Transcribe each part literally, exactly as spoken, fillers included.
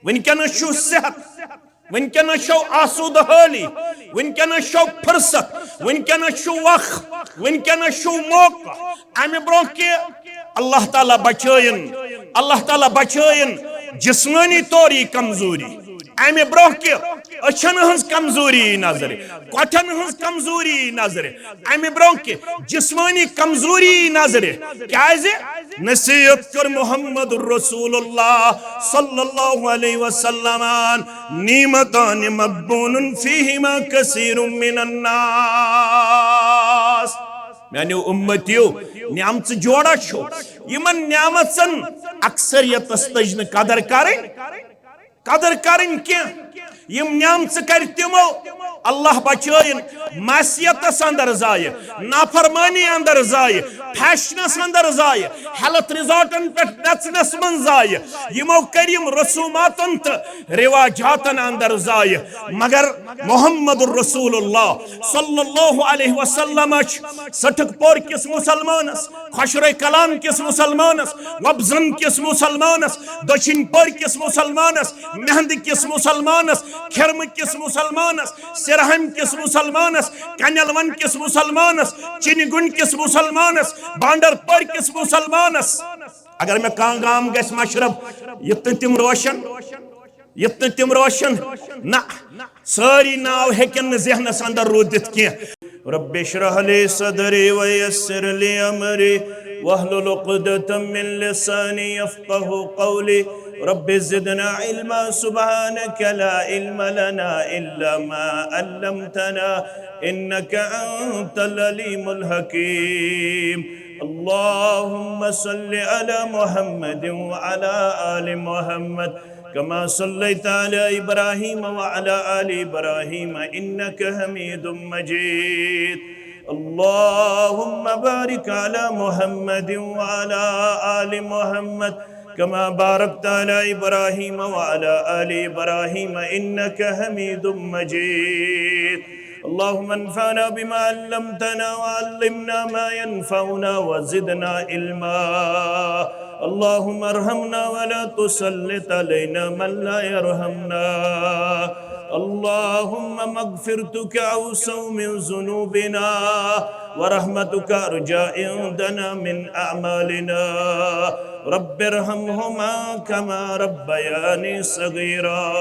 وٕنکیٚنَس چھُو صحت، وٕنکیٚنَس چھو آسودٕ حٲلی، وٕنکیٚنَس چھو فرصت، وٕنکیٚنَس چھُو وقت، وٕنکیٚنَس چھُو موقع۔ اَمہِ برونٛہہ کہِ اللہ تعالیٰ بچٲیِن، اللہ تعالیٰ بچٲیِن جسمٲنی طور یہِ کمزوری۔ اَمہِ برونٛہہ کہِ أچھن ہٕنٛز کمزوری یی نظرِ، کۄٹھٮ۪ن ہٕنٛز کمزوری یی نظرِ، اَمہِ برونٛہہ کہِ جسمٲنی کمزوری یی نظرِ۔ کیٛازِ؟ نصیحت کٔر محمد رسول اللہ صلی اللہ علیہ وسلمن، "نعمتان مغبون فیہما کثیر من الناس۔" میانیو امتیو، نعمژٕ جوڑا چھو، یِمن نعمژن اکثریتس تٔج نہٕ قدر کرٕنۍ۔ قدر کرٕنۍ کینٛہہ۔ یِم نعمژٕ کرِ تِمو، اللہ بچٲیِن، معصیتس اندر ضایع، نافرمٲنی اندر ضایع، فیشنس اندر ضایع، ہیلتھ ریزارٹن پٮ۪ٹھ نژنس منٛز ضایع۔ یِمو کٔرۍ یِم رسوماتن تہٕ رواجاتن اندر ضایع۔ مگر محمد رسول اللہ صلی اللہ علیہ وسلم چھُ سٹھک پور کِس مسلمانس، خۄشرے کلان کِس مسلمانس، وۄپزن کِس مسلمانس، دٔچھِنۍ پورِ کِس مسلمانس، مہندٕ کِس مسلمانس، کھِرمہٕ کِس مسلمانس، سرہم کِس مسلمانس، کنیلون کِس مسلمانس، چنہِ گُنڈ کِس مسلمانس، بانڈر پورِ کِس مسلمانس۔ اگر مےٚ کانٛہہ گام گژھِ مشرب، یِتھ نہٕ تِم روشن، یِتھ نہٕ تِم روشن، نہ، سٲری ناو ہیٚکن نہٕ ذہنس اندر روٗدِتھ کینٛہہ۔ رب اشرح لي صدري ويسر لي أمري واحلل عقدة من لساني يفقه قولي۔ رب زدنا علما، سبحانك لا علم لنا إلا ما علمتنا إنك أنت العليم الحكيم۔ اللهم صل على محمد وعلى آل محمد كما صليت على إبراهيم وعلى آل إبراهيم إنك حميد مجيد۔ اللهم بارك على محمد وعلى آل محمد كما باركت على إبراهيم وعلى آل إبراهيم إنك حميد مجيد۔ اللهم انفعنا بما علمتنا وعلمنا ما ينفعنا وزدنا علما۔ اللهم ارحمنا ولا تسلط علينا من لا يرحمنا۔ اللهم مغفرتك أوسع من ذنوبنا ورحمتك أرجى عندنا من أعمالنا۔ رب ارحمهما كما ربياني صغيرا۔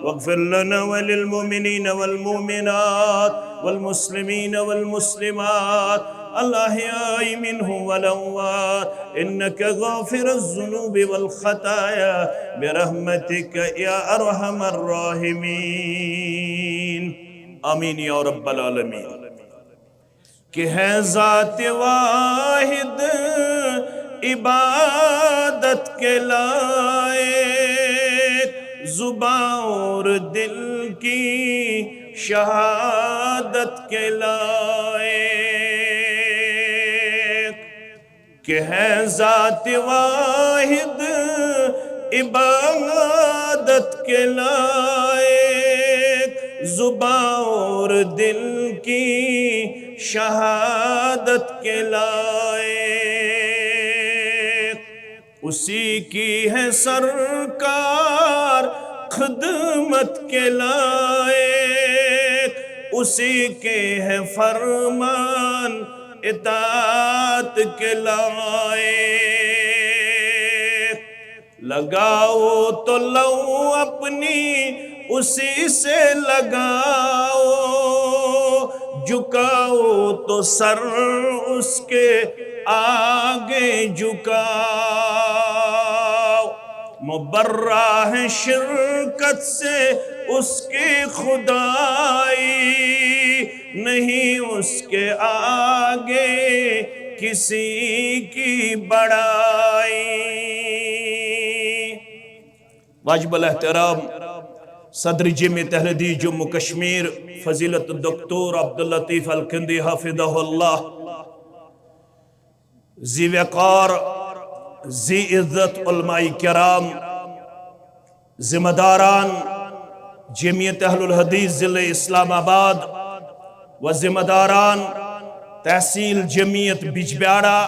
واغفر لنا وللمؤمنين والمؤمنات والمسلمين والمسلمات الأحياء منهم والأموات إنك غافر الذنوب والخطايا برحمتك يا أرحم الراحمين۔ آمين يا رب العالمين۔ کہ ہیں ذات واحد عبادت کے لائق، زباں اور دل کی شہادت کے لائق۔ کہ ہیں ذات واحد عبادت کے لائق، زباں اور دل کی شہادت کے لائق۔ اسی کی ہے سرکار خدمت کے لائق، اسی کے ہے فرمان اطاعت کے لائق۔ لگاؤ تو لو اپنی اسی سے لگاؤ، جھکاؤ تو سر اس کے آگے جھکاؤ۔ مبرا ہے شرکت سے اس کی خدائی، نہیں اس کے آگے کسی کی بڑائی۔ واجب الاحترام صدر جمعیت اہل حدیث جموں کشمیر فضیلت الدکتور عبداللطیف الکندی حفظہ اللہ، ذی وقار، ذی عزت علماء کرام، ذمہ داران جمعیت اہل الحدیث ضلع اسلام آباد و ذمہ داران تحصیل جمعیت بجبیاڑا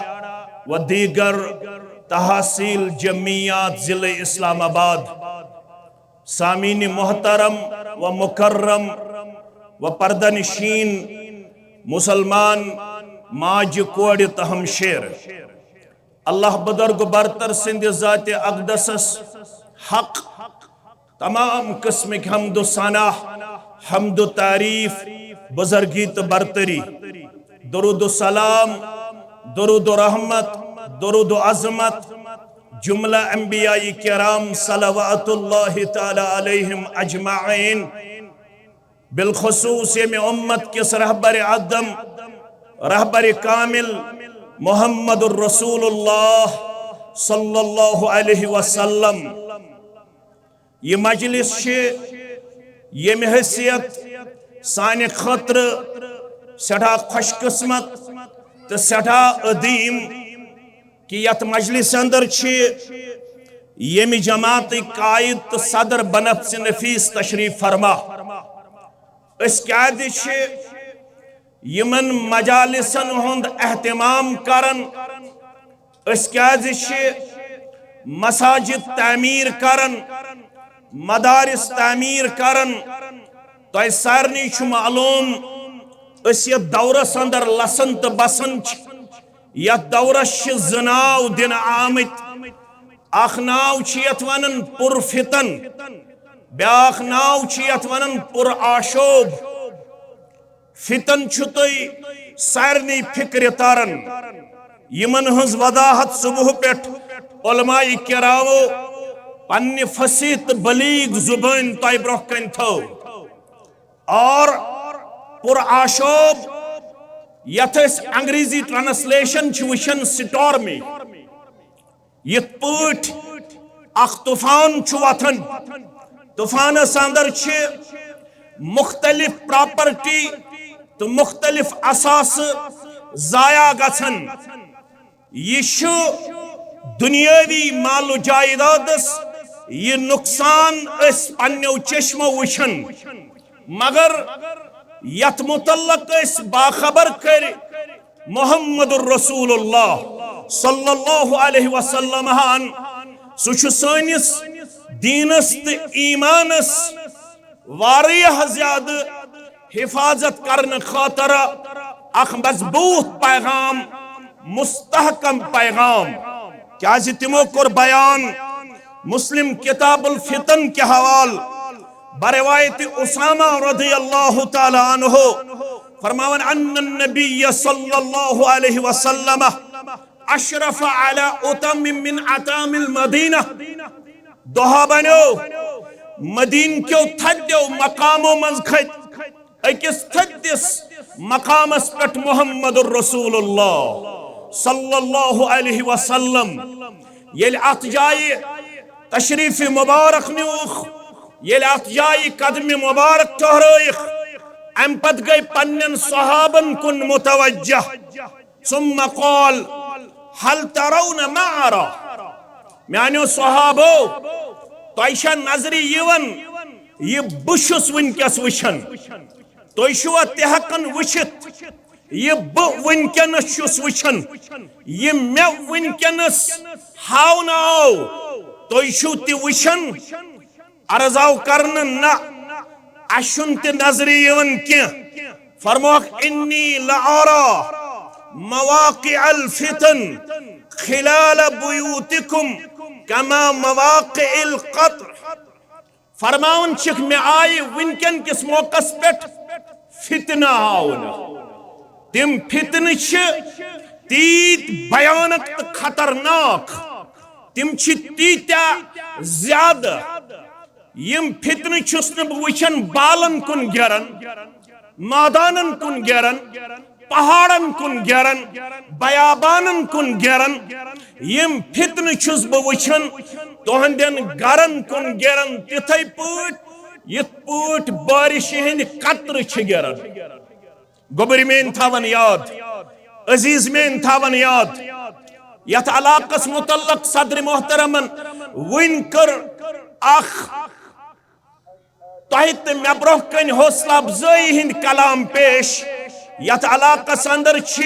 و دیگر تحصیل جمعیات ضلع اسلام آباد، سامعین محترم و مکرم و پردہ نشین مسلمان ماجہ کورِ تہٕ ہمشیرٕ، اللہ بزرگ برتر سٕنٛدِ ذاتِ اقدسس حق تمام قسمٕکۍ حمد و ثنا، حمد و تعریف، بزرگی تہٕ برتری، درود و سلام، درود و رحمت، درود و عظمت، جملہ انبیاء کرام صلوات اللہ تعالی علیہم اجمعین، بالخصوص ییٚمہِ امت کِس رہبرِ اعظم، رہبرِ کامل محمد الرسول اللہ صلی اللہ علیہ وسلم۔ یہِ مجلس چھِ ییٚمہِ حیثیت سانہِ خٲطرٕ سٮ۪ٹھاہ خۄش قسمت تہٕ سٮ۪ٹھاہ عظیم کہِ یتھ مجلس اندر چھِ ییٚمہِ جماعتٕکۍ قائد تہٕ صدر بنفسِ نفیس تشریف فرما۔ أسۍ کیازِ چھِ یِمن مجالسن ہُنٛد اہتمام کران؟ أسۍ کیازِ چھِ مساجد تعمیر کران، مدارس تعمیر کران؟ تۄہہِ سارنٕے چھُ معلوم، أسۍ یتھ دورس اندر لسان تہٕ بسان چھِ، یتھ دورس چھِ زٕ ناو دِنہٕ آمٕتۍ۔ اکھ ناو چھِ یتھ ونان پُرفتن، بیاکھ ناو چھِ یتھ ونان پُرآشوب۔ فتن چھُ تۄہہِ سارنٕے فکرِ تران، یِمن ہٕنٛز وضاحت صبح پٮ۪ٹھ علماء کرامو پننہِ فصیح تہٕ بلیغ زبٲنۍ تۄہہِ برونٛہہ کنہِ تھٲو۔ اور پُرآشوب، یتھ أسۍ انگریزی ٹرانسلیشن چھِ وٕچھان سٹارمی، یتھ پٲٹھۍ اکھ طوفان چھُ وۄتھان، طوفانس اندر چھِ مختلف پراپرٹی تہٕ مختلف اثاثہٕ ضایع گژھان۔ یہِ چھُ دنیاوی مال و جائیدادس یہِ نقصان أسۍ پننیو چشمو وٕچھان، مگر یتھ متعلق أسۍ باخبر کٔرۍ محمد الرسول اللہ صلی اللہ علیہ وسلم ہن، سُہ چھُ سٲنِس دیٖنس تہٕ ایٖمانس واریاہ زیادٕ حفاظت کرنہٕ خٲطرٕ اکھ مضبوط پیغام، مستحکم پیغام۔ کیازِ تِمو کوٚر بیان مسلم کتاب الفتن کہِ حوالہٕ بروایت اسامہ رضی اللہ تعالی عنہ، فرماوان، ان النبی صلی اللہ علیہ وسلم اشرف علی اتم من اتام المدینہ۔ دۄہا بنیو مدینہ کیو تھدیو مقامو منٛز کھٔتۍ أکِس تھٔدِس مقامس پٮ۪ٹھ محمد الرسول اللہ صلی اللہ علیہ وسلم۔ ییٚلہِ اتھ جایہِ تشریف مبارک نیوٗکھ، ییٚلہِ اتھ جایہِ قدم مبارک ٹھہرٲیِکھ، امہِ پتہٕ گٔے پننٮ۪ن صحابن کُن متوجہ۔ ثم قال، هل ترون ما ارى؟ میانیو صحابو، تۄہہِ چھا نظرِ یِوان یہِ بہٕ چھُس وٕنکیٚس وٕچھان؟ تُہۍ چھِوا تہِ ہٮ۪کان وٕچھِتھ یہِ بہٕ وٕنکیٚنس چھُس وٕچھان، یہِ مےٚ وٕنکیٚنس ہاونہٕ آو؟ تُہۍ چھِو تہِ وٕچھان؟ عرض آو کرنہٕ، نہ، اسہِ چھُنہٕ تہِ نظرِ یِوان کینٛہہ۔ فرموکھ، انی لارا مواقع الفتن خلال بیوتکم کما مواقع القطر۔ فرماوان چھِکھ، مےٚ آیہِ وٕنکیٚن کِس موقعس پٮ۪ٹھ فتنہٕ ہاونہٕ۔ تِم فتنہٕ چھِ تیٖتۍ بھیانک تہٕ خطرناک، تِم چھِ تیٖتیٛاہ زیادٕ۔ یِم فتنہٕ چھُس نہٕ بہٕ وٕچھان بالن کُن گرن، مٲدانن کُن گرن، پہاڑن کُن گرن، بیابانن کُن گرن۔ یِم فتنہٕ چھُس بہٕ وٕچھان تُہنٛدٮ۪ن گرن کُن گرن، تِتھے پٲٹھۍ یِتھ پٲٹھۍ بارشہِ ہٕنٛدۍ قطرٕ چھِ گران۔ گوٚبرۍ میٲنۍ تھاوان یاد، عزیز میٲنۍ تھاوان یاد، یتھ علاقس متعلق صدر محترمن وٕنۍ کٔر اکھ تۄہہِ تہٕ مےٚ برونٛہہ کنہِ حوصلہ افزٲیی ہٕنٛدۍ کلام پیش۔ یتھ علاقس اندر چھِ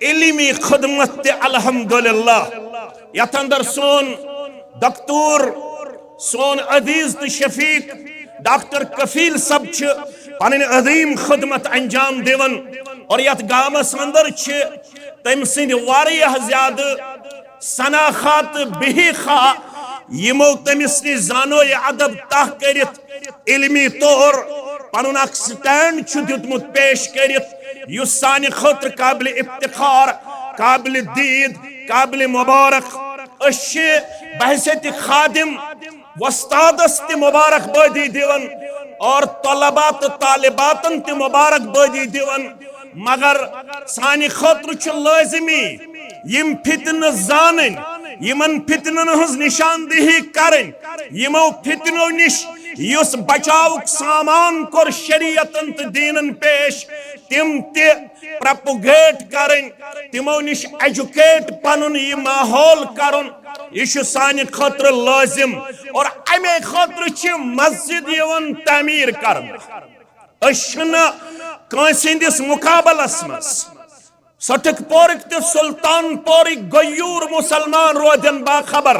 علمی خدمت تہِ الحمدللہ، یتھ اندر سون دکتور سون عزیز تہٕ شفیق ڈاکٹر کفیل صٲب چھِ پنٕنۍ عظیم خدمت انجام دِوان اور یتھ گامس اندر چھِ تٔمۍ سٕنٛدِ واریاہ زیادٕ ثنا خاں تہٕ بہی خاں، یِمو تٔمِس نِش زانو یہِ ادب تاہ کٔرِتھ علمی طور پنُن اکھ سٹینڈ چھُ دیُتمُت پیش کٔرِتھ، یُس سانہِ خٲطرٕ قابل افتخار، قابل دید، قابل مبارک۔ أسۍ چھِ بحیثیت خادم وۄستادس تہِ مبارک بٲدی دِوان اور طلبہ تہٕ طالباتن تہِ مبارک بٲدی دِوان، مگر سانہِ خٲطرٕ چھُ لٲزمی یِم فتنہٕ زانٕنۍ، یِمن فتنن ہٕنٛز نشاندہی کرٕنۍ، یِمو فتنو نِش یُس بچاوُک سامان کوٚر شریعتن تہٕ دیٖنن پیش، تِم تہِ پروپوگیٹ کرٕنۍ، تِمو نِش ایجوکیٹ پنُن یہِ ماحول کرُن، یہِ چھُ سانہِ خٲطرٕ لٲزم۔ اور امے خٲطرٕ چھِ مسجد یِوان تعمیٖر کرنہٕ۔ أسۍ چھِنہٕ کٲنٛسہِ ہٕنٛدِس مُقابلس منٛز۔ سٹھک پورٕکۍ تہٕ سلطان پورٕکۍ غیور مسلمان روزن باخبر۔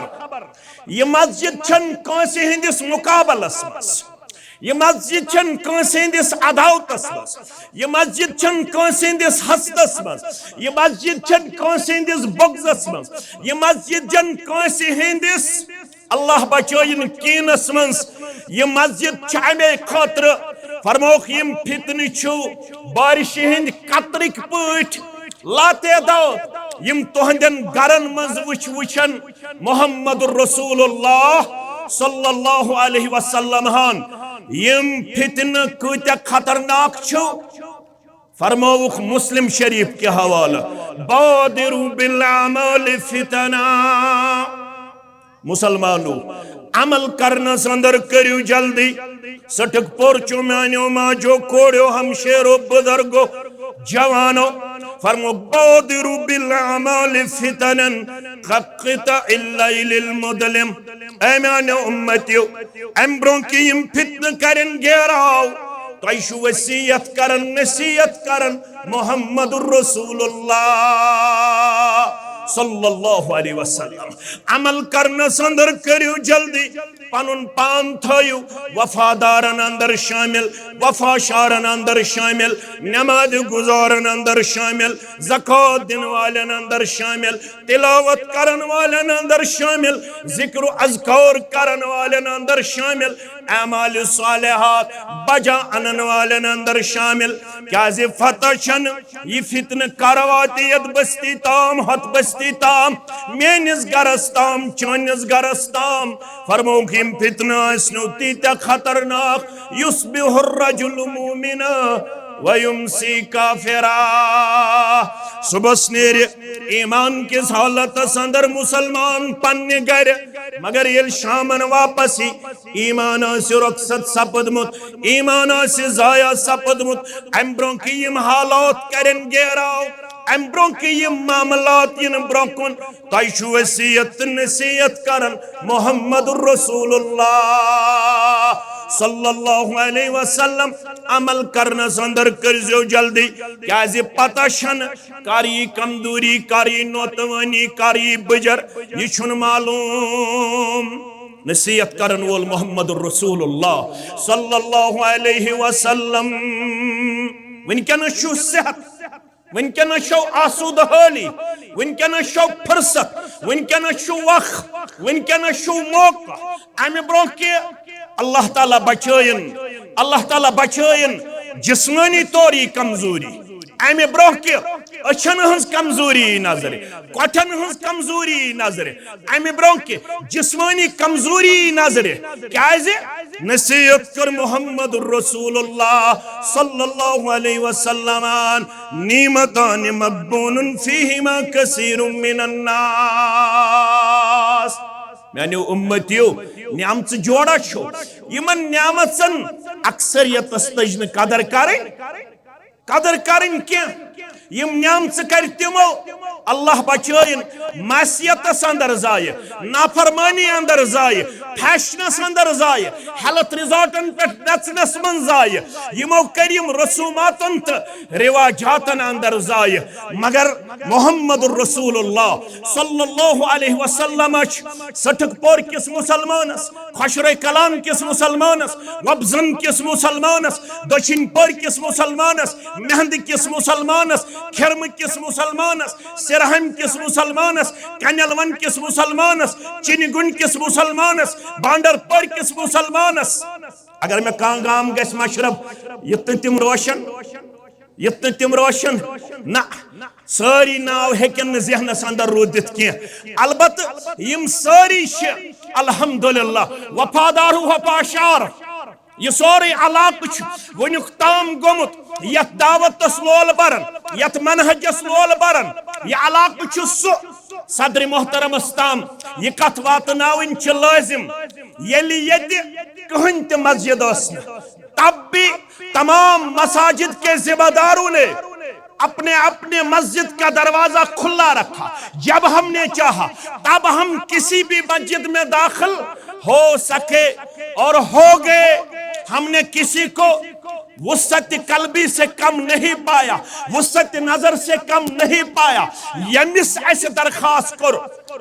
یہِ مسجد چھَنہٕ کٲنٛسہِ ہٕنٛدِس مُقابلس منٛز۔ یہِ مسجد چھَنہٕ کٲنٛسہِ ہٕنٛدِس عداوتس منٛز۔ یہِ مسجد چھَنہٕ کٲنٛسہِ ہٕنٛدِس حسدس منٛز۔ یہِ مسجد چھَنہٕ کٲنٛسہِ ہٕنٛدِس بغضس منٛز۔ یہِ مسجد چھَنہٕ کٲنٛسہِ ہٕنٛدِس، اللہ بچٲیِن، کینس منٛز۔ یہِ مسجد چھِ امے خٲطرٕ، فرموکھ، یِم فتنہٕ چھِو بارشہِ ہٕنٛدۍ قطرٕکۍ پٲٹھۍ لاتعداد، یِم تُہنٛدٮ۪ن گرن منٛز وٕچھ وٕچھن محمد رسول اللہ صلی اللہ علیہ وسلم ہن۔ یِم فتنہٕ کۭتیاہ خطرناک چھِو، فرمووُکھ مسلم شریف کہِ حوالہٕ، بادروا بالاعمال فتنا۔ مسلمانو، عمل کرنس اندر کٔرِو جلدی۔ سٹھک پورچو میانیو ماجو کوڑیو ہمشیرو بزرگو جوانو، فرمو، بادروا بالاعمال فتنا کقطع اللیل المظلم۔ اے میانیو امتیو، امہِ برونٛہہ کہِ یِم فتنہٕ کرن گیراو، تۄہہِ چھُ وصیت کران، نصیحت کران محمد رسول اللہ صلی اللہ علیہ وسلم۔ عمل کرنس اندر کٔرِو جلدی، پنُن پان تھٲیِو وفادارن اندر شٲمِل، وفا شارن اندر شٲمِل، نماز گزارن اندر شٲمِل، زکوٰۃ دِنہٕ والٮ۪ن اندر شٲمِل، تلاوت کرن والٮ۪ن اندر شٲمِل، ذکر و اذکار کرن والٮ۪ن اندر شٲمِل، اعمال صالحات بجا انن والٮ۪ن اندر شٲمِل۔ کیازِ فتح چھنہٕ یہِ فتنہٕ کر واتہِ یتھ بستی تام، ہتھ بستی تام، میٲنِس گرس تام، چٲنِس گرس تام۔ فرمووُکھ، یِم فتنہٕ ٲسۍ نہٕ تیٖتیٛاہ خطرناک، یصبح الرجل مؤمنا ویمسی کافرا۔ صبحس نیرِ ایمان کِس حالتس اندر مسلمان پننہِ گرِ، مگر ییٚلہِ شامن واپس یی، ایمان آسہِ رۄخصت سپدمُت، ایمان آسہِ ضایع سپدمُت۔ امہِ برونٛہہ کہِ یِم حالات کرن گیراو، امہِ برونٛہہ کہِ یِم معاملات یِن برونٛہہ کُن، تۄہہِ چھُ وصیت تہٕ نصیحت کران محمد رسول اللہ صلی اللہ علیہ وسلم۔ عمل کرنس اندر کٔرزیو جلدی، کیازِ پتہ چھنہٕ کر یی کمزوری، کر یی نوتوٲنی، کر یی بجر، یہِ چھُنہٕ معلوم۔ نصیحت کرن وول محمد رسول اللہ صلی اللہ علیہ وسلم۔ وٕنکیٚنس چھُ صحت، وٕنکیٚنس چھو آسودٕ حٲلی، وٕنکیٚنس چھو فرصت، وٕنکیٚنس چھُ وق، وٕنکیٚنس چھُ موقع۔ امہِ برونٛہہ کہِ اللہ تعالیٰ بچٲیِن، اللہ تعالیٰ بچٲیِن جسمٲنی طور یی کمزوری۔ امہِ برونٛہہ کہِ أچھن ہٕنٛز کمزوری یی نظرِ، کۄٹھٮ۪ن ہٕنٛز کمزوری یی نظرِ، امہِ برونٛہہ کہِ جسمٲنی کمزوری یی نظرِ۔ کیازِ؟ نصیحت کٔر محمد رسول اللہ صلی اللہ علیہ وسلمن، نعمتان مغبون فیہما کثیر من الناس۔ میانیو امتیو، نعمژٕ جوڑا چھو، یِمن نعمژن اکثریتس تٔج نہٕ قدر کرٕنۍ۔ قدر کرٕنۍ کینٛہہ۔ یِم نعمژٕ کرِ تِمو، اللہ بچٲیِن، معصیتس اندر ضایع، نافرمٲنی اندر ضایع، فیشنس اندر ضایع، ہیلتھ ریزارٹن پٮ۪ٹھ نژنس منٛز ضایع۔ یِمو کٔرۍ یِم رسوماتن تہٕ رواجاتن اندر ضایع۔ مگر محمد رسول اللہ صلی اللہ علیہ وسلم چھُ سٹھک پور کِس مسلمانس، خۄشرے کلان کِس مسلمانس، وۄپزن کِس مسلمانس، دٔچھِنۍ پورِ کِس مسلمانس، مہندِ کِس مسلمانس، کھِرمہٕ کِس مسلمانس، سرہامہِ کِس مسلمانس، کنیلون کِس مسلمانس، چِنہِ گُنڈ کِس مسلمانس، بانڈر پورِ کِس مسلمانس۔ اگر مےٚ کانٛہہ گام گژھِ مشرب، یِتھ نہٕ تِم روشن، یِتھ نہٕ تِم روشن، نہ، سٲری ناو ہیٚکن نہٕ ذہنس اندر روٗدِتھ کینٛہہ۔ البتہٕ یِم سٲری چھِ الحمدللہ وفادار و وفاشار۔ یہِ سورُے علاقہٕ چھُ وٕنیُک تام گوٚمُت یتھ دعوتس لول برن، یتھ منہجس لول برن۔ یہِ علاقہٕ چھُ سُہ صدر محترمس تام یہِ کتھ واتناوٕنۍ چھِ لٲزم، ییٚلہِ ییٚتہِ کٕہٕنۍ تہِ مسجد ٲس نہٕ، تب بھی تمام مساجد کے ذمہ داروں نے اپنے اپنے مسجد کا دروازہ کھلا رکھا۔ جب ہم نے چاہا، تب ہم کسی بھی مسجد میں داخل ہو سکے اور ہو گئے۔ ہم نے کسی کو وسعت قلبی سے کم نہیں پایا، وسعت نظر سے کم نہیں پایا۔ ییٚمِس اَسہِ درخواست کوٚر،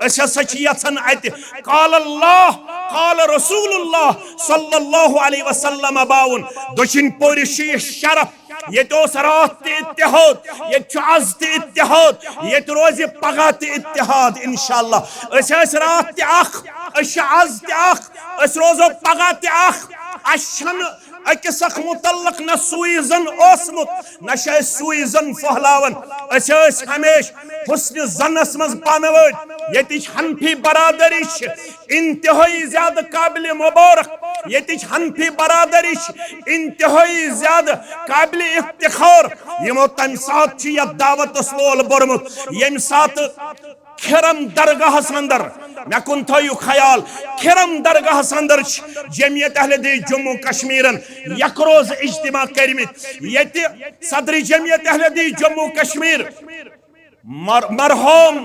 أسۍ ہسا چھِ یژھان اَتہِ قال اللہ، قال رسول اللہ صلی اللہ علیہ وسلم باوُن۔ دٔچھِنۍ پورِ چھُ یہِ شرف، ییٚتہِ اوس راتھ تہِ اتحاد، ییٚتہِ چھُ از تہِ اتحاد، ییٚتہِ روزِ پگاہ تہِ اتحاد انشاءاللہ۔ أسۍ ٲسۍ راتھ تہِ اکھ، أسۍ چھِ از تہِ اکھ، أسۍ روزو پگاہ تہِ اکھ۔ اَسہِ چھَنہٕ أکِس اکھ متعلق نہ سوٗیہِ زن اوسمُت، نہ چھِ أسۍ سوٗیہِ زن پھٔہلاوان۔ أسۍ ٲسۍ ہمیشہِ حسنِ ظنس منٛز پانہٕ وٲنۍ۔ ییٚتِچ حنفی برادری چھِ انتہٲئی زیادٕ قابل مبارک، ییٚتِچ حنفی برادری چھِ انتہٲئی زیادٕ قابل افتخار۔ یِمو تمہِ ساتہٕ چھُ یتھ دعوتس لول بوٚرمُت، ییٚمہِ ساتہٕ کھِرم درگاہس اندر، مےٚ کُن تھٲیِو خیال، کھِرم درگاہس اندر چھِ جمعیت اہل حدیث جموں کشمیرن یک روز اجتماع کٔرمٕتۍ، ییٚتہِ صدر جمعیت اہل حدیث جموں کشمیر مر-، مرحوم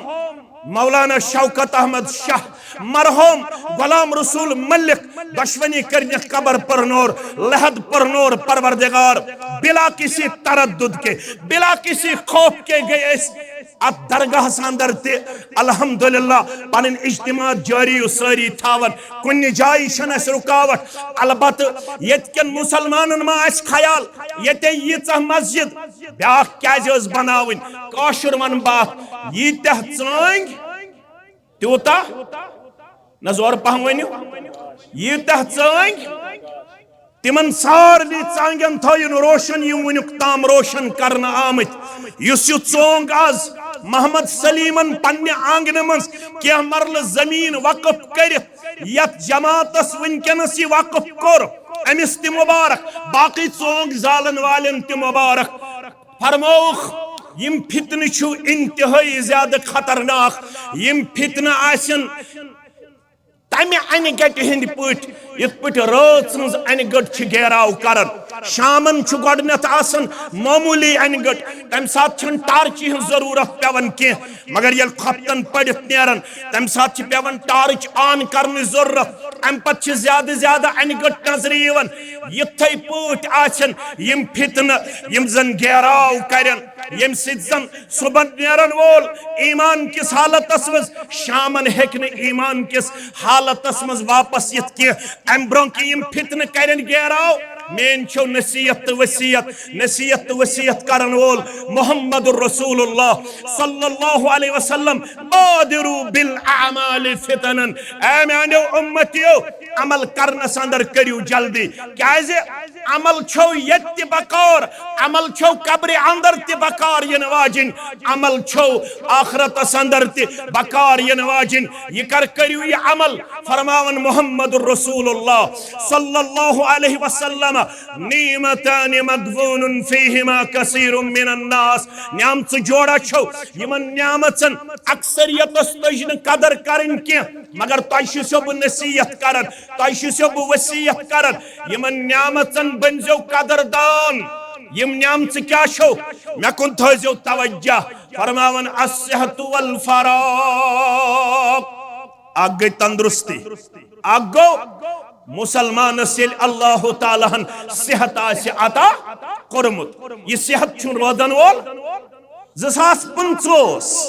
مولانا شوکت احمد شاہ، مرحوم غلام رسول ملک، دۄشوٕنی کٔرنکھ قبر پرنور، لحد پرنور، پروردگار، بلا کسی تردد کے، بلا کسی خوف کے گئے أسۍ اتھ درگاہس اندر تہِ الحمدللہ پنٕنۍ اجتماعات جٲری و سٲری تھاوان، کُنہِ جایہِ چھنہٕ اسہِ رُکاوٹ۔ البتہٕ ییٚتہِ کٮ۪ن مسلمانن ما آسہِ خیال، ییٚتے ییٖژاہ مسجد، بیاکھ کیازِ ٲس بناوٕنۍ؟ کٲشُر ونہٕ بہٕ اتھ، ییٖتیاہ ژٲنٛگۍ تیوٗتاہ، نہ زورٕ پہم ؤنِو، ییٖتیاہ ژٲنٛگۍ، تِمن سارنٕے ژانٛگٮ۪ن تھٲیِن روشن، یِم وٕنیُک تام روشن کرنہٕ آمٕتۍ۔ یُس یہِ ژونٛگ از محمد سلیمن پننہِ آنگنہٕ منٛز کینٛہہ مرلہٕ زٔمیٖن وقف کٔرِتھ یتھ جماعتس وٕنکیٚنس یہِ وقف کوٚر، أمِس تہِ مبارک، باقٕے ژونٛگ زالن والٮ۪ن تہِ مبارک۔ فرمووُکھ، یِم فتنہٕ چھُ انتہٲئی زیادٕ خطرناک۔ یِم فتنہٕ آسن تمہِ انہِ گٹہِ ہٕنٛدۍ پٲٹھۍ، یِتھ پٲٹھۍ رٲژ ہٕنٛز انہِ گٔٹ چھِ گیراو کران۔ شامن چھُ گۄڈٕنیتھ آسان معموٗلی انہِ گٔٹ، تمہِ ساتہٕ چھَنہٕ ٹارچہِ ہٕنٛز ضروٗرت پٮ۪وان کینٛہہ، مگر ییٚلہِ خۄفتن پٔرِتھ نیران، تمہِ ساتہٕ چھِ پٮ۪وان ٹارٕچ آن کرنٕچ ضروٗرت۔ امہِ پتہٕ چھِ زیادٕ زیادٕ انہِ گٔٹ نظرِ یِوان۔ یِتھے پٲٹھۍ آسن یِم فتنہٕ، یِم زن گیراو کرن، ییٚمہِ سۭتۍ زن صبحن نیرن وول ایمان کِس حالتس منٛز شامن ہیٚکہِ نہٕ ایمان کِس حالتس منٛز واپس یِتھ کینٛہہ۔ امہِ برونٛہہ کہِ یِم فتنہٕ کرن گیراو، میٲنۍ چھو نصیحت تہٕ وصیت، نصیحت تہٕ وصیت کرن وول محمد رسول اللہ صلی اللہ علیہ وسلم، بادروا بالاعمال فتنا، اے میانیو امتیو، عمل کرنس اندر کٔرِو جلدی، کیازِ عمل چھو ییٚتہِ تہِ بکار، عمل چھو قبرِ اندر تہِ بکار یِنہٕ واجِنۍ، عمل چھو آخرتس اندر تہِ بکار یِنہٕ واجِنۍ۔ یہِ کر کٔرِو یہِ عمل، فرماوان محمد رسول اللہ صلی اللہ علیہ وسلم، نعمتان مغبون فیہما کثیر من الناس، نعمژٕ جوڑا چھو، یِمن نعمژن اکثریتس تٔج نہٕ قدر کرٕنۍ کینٛہہ، مگر تۄہہِ چھُسو بہٕ نصیحت کران، تۄہہِ چھُسو بہٕ وصیت کران، یِمن نعمژن بٔنزیو قدردان۔ یِم نعمژٕ کیٛاہ چھو؟ مےٚ کُن تھٲیزیو توجہ۔ فرماوان، الصحت والفراغ۔ اکھ گٔے تندرستی، اکھ گوٚو مسلمانس ییٚلہِ اللہ تعالیٰ ہن صحت آسہِ عطا کوٚرمُت، یہِ صحت چھُنہٕ روزن وول۔ زٕ ساس پٕنٛژٕہ اوس۔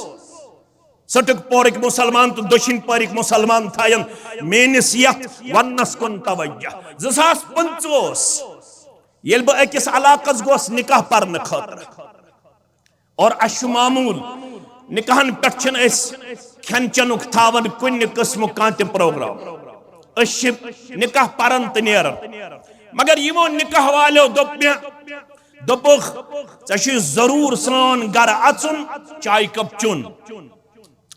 ژٔٹٕک پورٕکۍ مُسلمان تہٕ دٔچھِنۍ پورٕکۍ مُسلمان تھاین میٲنِس یتھ وننس کُن توجہ۔ زٕ ساس پٕنٛژٕہ اوس، ییٚلہِ بہٕ أکِس علاقس گوس نکاح پرنہٕ خٲطرٕ، اور اسہِ چھُ معموٗل، نکاحن پٮ۪ٹھ چھِنہٕ أسۍ کھٮ۪ن چٮ۪نُک تھاوان کُنہِ قٕسمُک کانٛہہ تہِ پروگرام۔ أسۍ چھِ نکاح پران تہٕ نیران۔ مگر یِمو نکاح والیو دوٚپ مےٚ، دوٚپُکھ، "ژےٚ چھُے ضروٗر سون گرٕ اژُن، چایہِ کپ چیوٚن۔"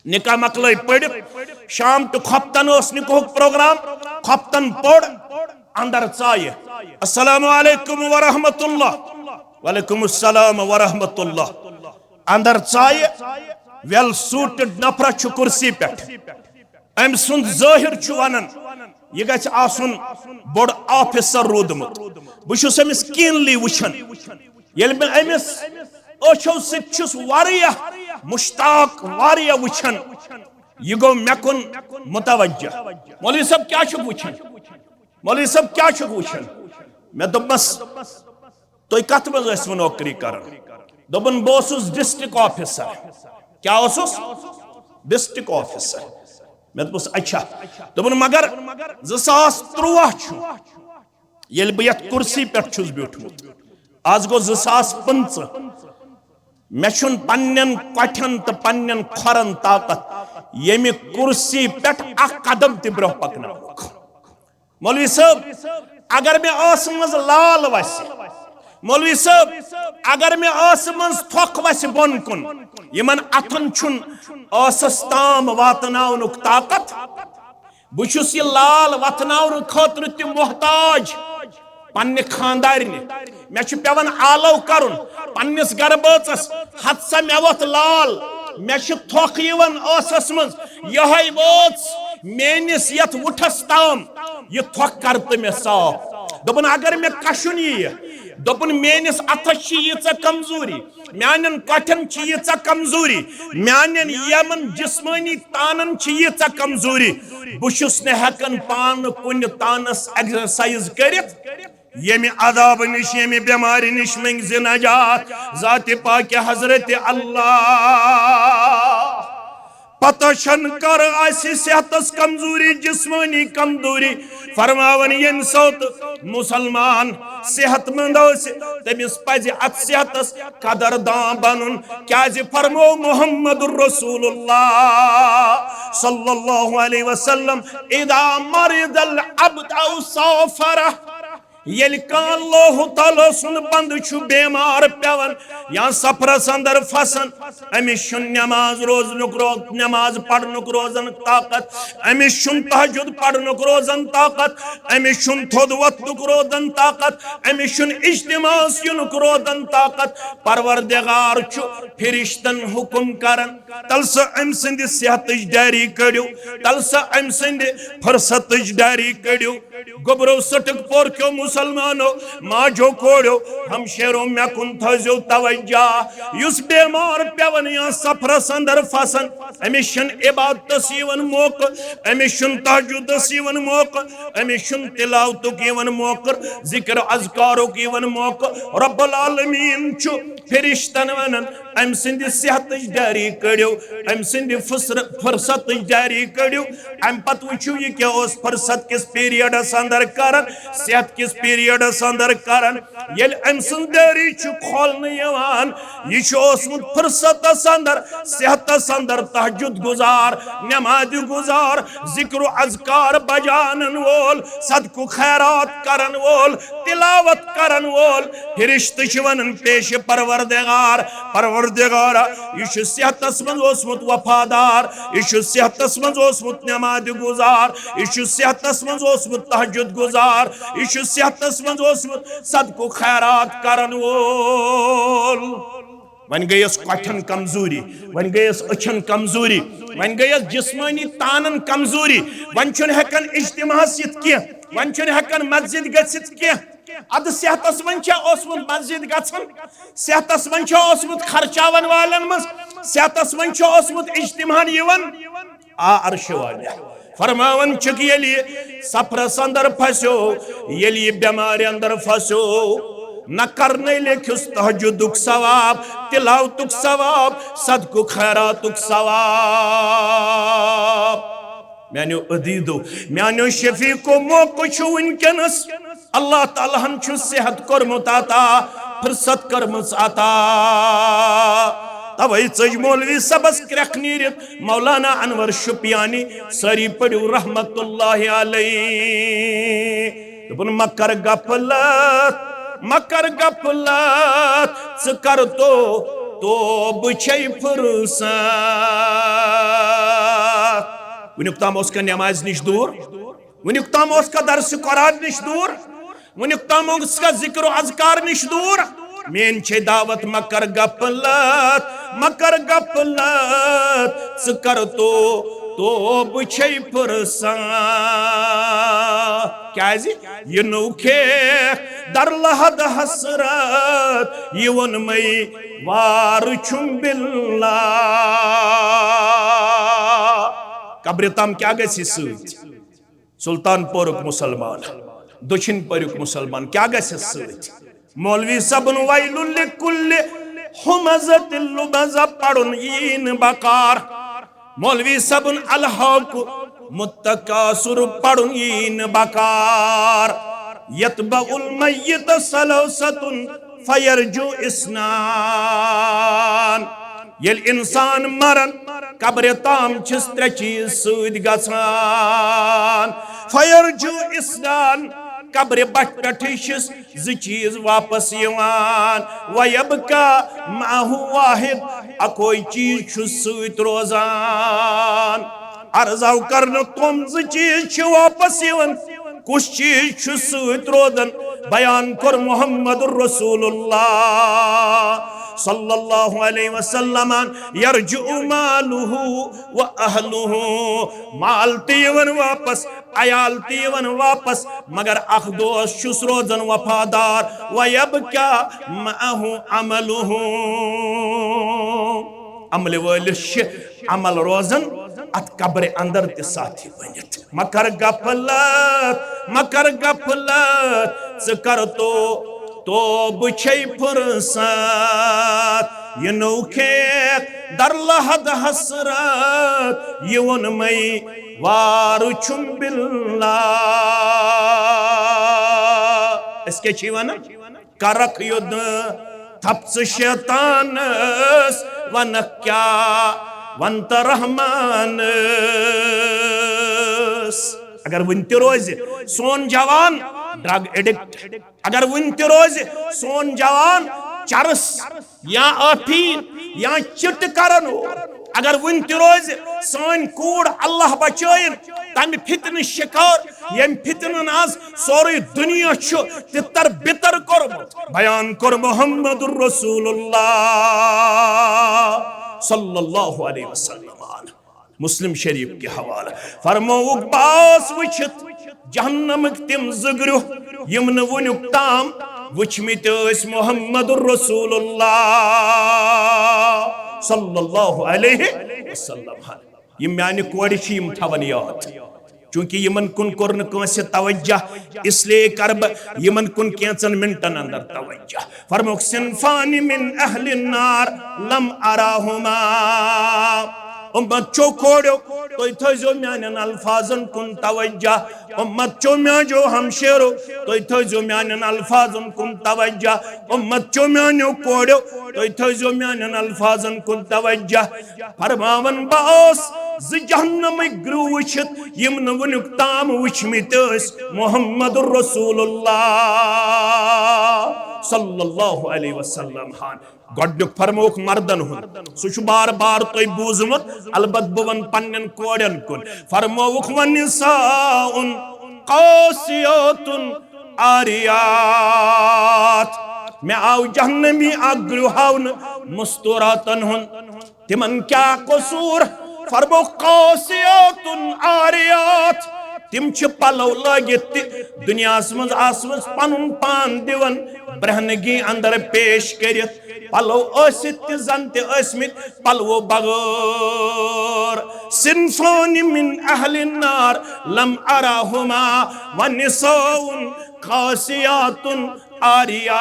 نکاح مۄکلٲے پٔرِتھ، شام تہٕ خۄفتن اوس نکاحُک پروگرام، خۄفتن پوٚر، اندر ژایہِ، "السلام علیکم ورحمۃ اللہ۔" "وعلیکم السلام ورحمۃ اللہ۔" اندر ژایہِ، ویل سوٹڈ نفرہ چھُ کرسی پٮ۪ٹھ۔ أمۍ سُنٛد ظٲہِر چھُ ونان، یہِ گژھِ آسُن بوٚڑ آفیسر روٗدمُت۔ بہٕ چھُس أمِس کینلی وٕچھان۔ ییٚلہِ بہٕ أمِس أچھو سۭتۍ چھُس واریاہ مشتاق، واریاہ وٕچھان، یہِ گوٚو مےٚ کُن متوجہ۔ "مولوی صٲب، کیٛاہ چھُکھ وٕچھان؟ مولوی صٲب، کیٛاہ چھُکھ وٕچھان؟" مےٚ دوٚپمَس، "تُہۍ کَتھ منٛز ٲسوٕ نوکری کران؟" دوٚپُن، "بہٕ اوسُس ڈسٹرکٹ آفیسر۔" کیٛاہ اوسُس؟ District officer. مےٚ دوٚپُس، "اچھا۔" دوٚپُن، "مگر زٕ ساس تُرٛواہ چھُ، ییٚلہِ بہٕ یَتھ کرسی پٮ۪ٹھ چھُس بیوٗٹھمُت، آز گوٚو زٕ ساس پٕنٛژٕہ، مےٚ چھُنہٕ پننٮ۪ن کۄٹھٮ۪ن تہٕ پننٮ۪ن کھۄرن طاقت ییٚمہِ کرسی پٮ۪ٹھ اکھ قدم تہِ برٛونٛہہ پکناونُک۔" مولوی صٲب، اگر مےٚ ٲسہٕ منٛز لال وسہِ، مولوی صٲب، اگر مےٚ ٲسہٕ منٛز تھۄکھ وسہِ بۄن کُن، یِمن اتھن چھُنہٕ ٲسس تام واتناونُک طاقت، بہٕ چھُس یہِ لال وتھناونہٕ خٲطرٕ تہِ محتاج پننہِ خاندارنہِ۔ مےٚ چھُ پٮ۪وان آلو کرُن پننِس گرٕ بٲژس، ہتہٕ سا مےٚ ووٚتھ لال، مےٚ چھِ تھۄکھ یِوان ٲسس منٛز، یِہوٚے وٲژ میٲنِس یتھ وُٹھس تام، یہِ تھۄکھ کر تہٕ مےٚ صاف۔ دوٚپُن، اگر مےٚ کشُن یِیہِ، دوٚپُن، میٲنِس اتھس چھِ ییٖژاہ کمزوری، میانٮ۪ن کۄٹھٮ۪ن چھِ ییٖژاہ کمزوری، میانٮ۪ن یِمن جسمٲنی تانن چھِ ییٖژاہ کمزوری، بہٕ چھُس نہٕ ہٮ۪کان پانہٕ کُنہِ تانس ایکسرسائز کٔرِتھ، ییٚمہِ عذابہٕ نِش، ییٚمہِ بٮ۪مارِ نِش منٛگزِ نجات ذاتِ پاکِ حضرت اللہ۔" پتہ چھن کر آسہِ صحتس کمزوری، جسمٲنی کمزوری۔ فرماوان، ییٚمہِ ساتہٕ مسلمان صحت مند آسہِ، تٔمِس پزِ اتھ صحتس قدر دان بنُن۔ کیازِ فرمو محمد رسول اللہ صلی اللہ علیہ وسلم، "اذا مرض العبد او سافر"، ییٚلہِ کانٛہہ اللہ تعالیٰ سُنٛد بندٕ چھُ بیمار پیوان یا سفرس اندر پھسان، أمِس چھُنہٕ نماز روزنُک رو-، نماز پرنُک روزن طاقت، أمِس چھُنہٕ تہجد پرنُک روزن طاقت، أمِس چھُنہٕ تھوٚد وۄتھنُک روزن طاقت، أمِس چھُنہٕ اجتماعس یِنُک روزن طاقت۔ پروردگار چھُ فرشتن حکم کران، تل سا أمۍ سٕنٛدِ صحتٕچ ڈیری کٔڑِو، تل سا أمۍ سٕنٛدِ فرصتٕچ ڈیری کٔڑِو۔ گوٚبرو سٹک پور کیو مسلمانو، ماجو کوڑیو، ہمشیرو، مےٚ کُن تھٲیزیو توجہ۔ یُس بیمار پیوان یا سفرس اندر پھسان، أمِس چھُنہٕ عبادتس یِوان موقعہٕ، أمِس چھُنہٕ تہجدس یِوان موقعہٕ، أمِس چھُنہٕ تلاوتُک یِوان موقعہٕ، ذکر اذکارُک یِوان موقعہٕ۔ رب العالمین چھُ فرشتن ونان، أمۍ سٕنٛدِ صحتٕچ ڈیری کٔڑِو، أمۍ سٕنٛدِ فسر-، فرصتٕچ ڈیری کٔڑِو۔ امہِ پتہٕ وٕچھِو، یہِ کیٛاہ اوس فرصت کِس پیریڈس اندر کران، صحت کِس پیریڈس اندر کران۔ ییٚلہِ أمۍ سٕنٛز ڈیری چھِ کھولنہٕ یِوان، یہِ چھُ اوسمُت فرصتس اندر، صحتس اندر تہجد گزار، نمازِ گزار، ذکر و اذکار بجانن وول، صدقہٕ خیرات کرن وول، تلاوت کرن وول۔ فرشتہٕ چھِ ونان، پیش پروردگار، پروردگارا، یہِ چھُ صحتس منٛز اوسمُت وفادار، یہِ چھُ صحتس منٛز اوسمُت نمازِ گزار، یہِ چھُ صحتس منٛز اوسمُت تہجد گزار، یہِ چھُ صحتس منٛز اوسمُت صدقہٕ خیرات کرن وول۔ وۄنۍ گٔیَس کۄٹھٮ۪ن کمزوری، وۄنۍ گٔیَس أچھن کمزوری، وۄنۍ گٔیَس جسمٲنی تانن کمزوری، وۄنۍ چھُنہٕ ہٮ۪کان اجتماعس یِتھ کینٛہہ، وۄنۍ چھُنہٕ ہٮ۪کان مسجد گٔژھِتھ کینٛہہ۔ ادٕ صحتس منٛز چھا اوسمُت مسجد گژھُن؟ صحتس منٛز چھا اوسمُت خرچاون والٮ۪ن منٛز؟ صحتس منٛز چھُ اوسمُت اجتماعن یِوان، آ عرشہِ والہِ۔ فرماوان چھُکھ، ییٚلہِ یہِ سفرس اندر پھسیو، ییٚلہِ یہِ بٮ۪مارِ اندر پھسیو، نہ کرنَے لیکھِس تہجدُک ثواب، تلاوتُک ثواب، صدقُک خیراتُک ثواب۔ میانیو عزیزو، میانیو شفیقو، موقع چھُ وٕنکیٚنس۔ اللہ تعالیٰ ہن چھُ صحت کوٚرمُت عطا، فرصت کٔرمٕژ عطا۔ توے ژٔج مولوی صٲبس کرٛٮ۪کھ نیٖرِتھ مولانا انور شُپیانی، سٲری پٔرِو رحمت اللہ علیہ۔ دوٚپُن، مہ کر غفلت، مہ کر غفلت، ژٕ کر تو، توبہٕ چھے فرصت۔ وٕنیُک تام اوس کانٛہہ نمازِ نِش دوٗر، وٕنیُک تام اوس کانٛہہ درسِ قرآن نِش دوٗر، وٕنیُک تام اوس کانٛہہ ذکر و اذکار نِش دوٗر۔ میٲنۍ چھے دعوت، مہ کر غفلت، مہ کر غفلت، ژٕ کر تو، توبہٕ چھے فرصت۔ کیازِ؟ یہِ نوٚو کھیکھ در لحد حسرت، یہِ ووٚن مے وارٕ چھُم باللہ۔ قبرِ تام کیٛاہ گژھِ سۭتۍ؟ سلطان پورُک مُسلمان، دٔچھِنۍ پوریُک مُسلمان، کیٛاہ گژھٮ۪س سۭتۍ؟ مولوی صٲبُن ویل لکل ہمزۃ لمزہ پرُن یی نہٕ بکار۔ مولوی صٲبُن الہاکُ متکاثر پرُن یی نہٕ بکار۔ یتبع المیت ثلاثۃ فیرجع اثنان۔ ییٚلہِ انسان مران، قبرِ تام چھِس ترٛےٚ چیٖز سۭتۍ گژھان۔ فیرجع اثنان، قبرِ بٹھ پٮ۪ٹھٕے چھِس زٕ چیٖز واپس یِوان۔ ویبقی معہ واحد، اکوے چیٖز چھُس سۭتۍ روزان۔ عرض آو کرنہٕ، تِم زٕ چیٖز چھِ واپس یِوان۔ کُس چیٖز چھُ سۭتۍ روزان؟ بیان کوٚر محمد رسول اللہ صلی اللہ علیہ وسلم، یرجع مالہ و اہلہ، مال تہِ یِوان واپس، عیال تہِ یِوان واپس، مگر اکھ دوست چھُس روزان وفادار، و یبقی معہ عملہ، عملہِ وٲلِس چھِ عمل روزان اتھ قبرِ اندر تہِ ساتھی بٔنِتھ۔ مہ کر غفلت، مہ کر غفلت، ژٕ کر تو، توبہٕ چھے فرصت۔ یہِ نوٚو کھیکھ در لحد حسرت، یہِ ووٚن مے وارٕ چھُم باللہ۔ أسۍ کیٛاہ چھِ ونان؟ کرکھ یوٚد تھپھ ژٕ شیطانس، ونکھ کیٛاہ ونتہٕ رحمانس۔ اگر وُنہِ تہِ روزِ سون جوان ڈرگ ایڈکٹ، اگر وُنہِ تہِ روزِ سون جوان چرس یا ٲفیٖن یا چِٹہٕ کرن وول، اگر وُنہِ تہِ روزِ سٲنۍ کوٗر، اللہ بچٲیِن تمہِ فتنہٕ شکار، ییٚمہِ فتنن از سورُے دُنیا چھُ تِتر بِتر کوٚرمُت۔ بیان کوٚر محمد رسول اللہ صلی اللہ علیہ وسلم۔ مسلم شریف کہِ حوالہٕ فرمووُکھ، بہٕ آس وٕچھِتھ جہنمٕکۍ تِم زٕ گرٛہ، یِم نہٕ وُنیُک تام وٕچھمٕتۍ ٲسۍ محمد رسول اللہ صلی اللہ علیہ وسلم۔ یِم میانہِ کورِ چھِ، یِم تھاوَن یاد، چونکہ یِمن کُن کوٚر نہٕ کٲنٛسہِ توجہ، اس لیے کرٕ بہٕ یِمن کُن کینٛژن منٹن اندر توجہ۔ فرمووُکھ، صنفان من اہل النار لم اراہما۔ امت چو کورو، تُہۍ تھٲیزیو میانٮ۪ن الفاظن کُن توجہ۔ امت چو میانیو ہمشیرو، تُہۍ تھٲیزیو میانٮ۪ن الفاظن کُن توجہ۔ امت چو میانیو کورو، تُہۍ تھٲیزیو میانٮ۪ن الفاظن کُن توجہ۔ فرماوان، بہٕ آس زٕ جہنمٕکۍ گرٛو وٕچھِتھ، یِم نہٕ وُنیُک تام وٕچھمٕتۍ ٲسۍ محمد رسول اللہ صلی اللہ علیہ وسلم ہن۔ گۄڈنیُک فرمووُکھ مردن ہُنٛد، سُہ چھُ بار بار تۄہہِ بوٗزمُت، البتہٕ بہٕ وَنہٕ پننٮ۪ن کورٮ۪ن کُن۔ فرمووُکھ، ونساء قاسیات عاریات۔ مےٚ آو جہنمی اکھ گرٛو ہاونہٕ مستوراتن ہُنٛد۔ تِمن کیٛاہ قصوٗر؟ فرمووُکھ، قاسیات عاریات۔ تِم چھِ پلو لٲگِتھ تہِ دُنیاہس منٛز آسمٕژ پنُن پان دِوان برہنگی اندر پیش کٔرِتھ۔ پلو ٲسِتھ تہِ زن تہِ ٲسمٕتۍ پلوو بغٲر۔ صنفان من اہل النار لم اراہما ونساء کاسیات عاریات۔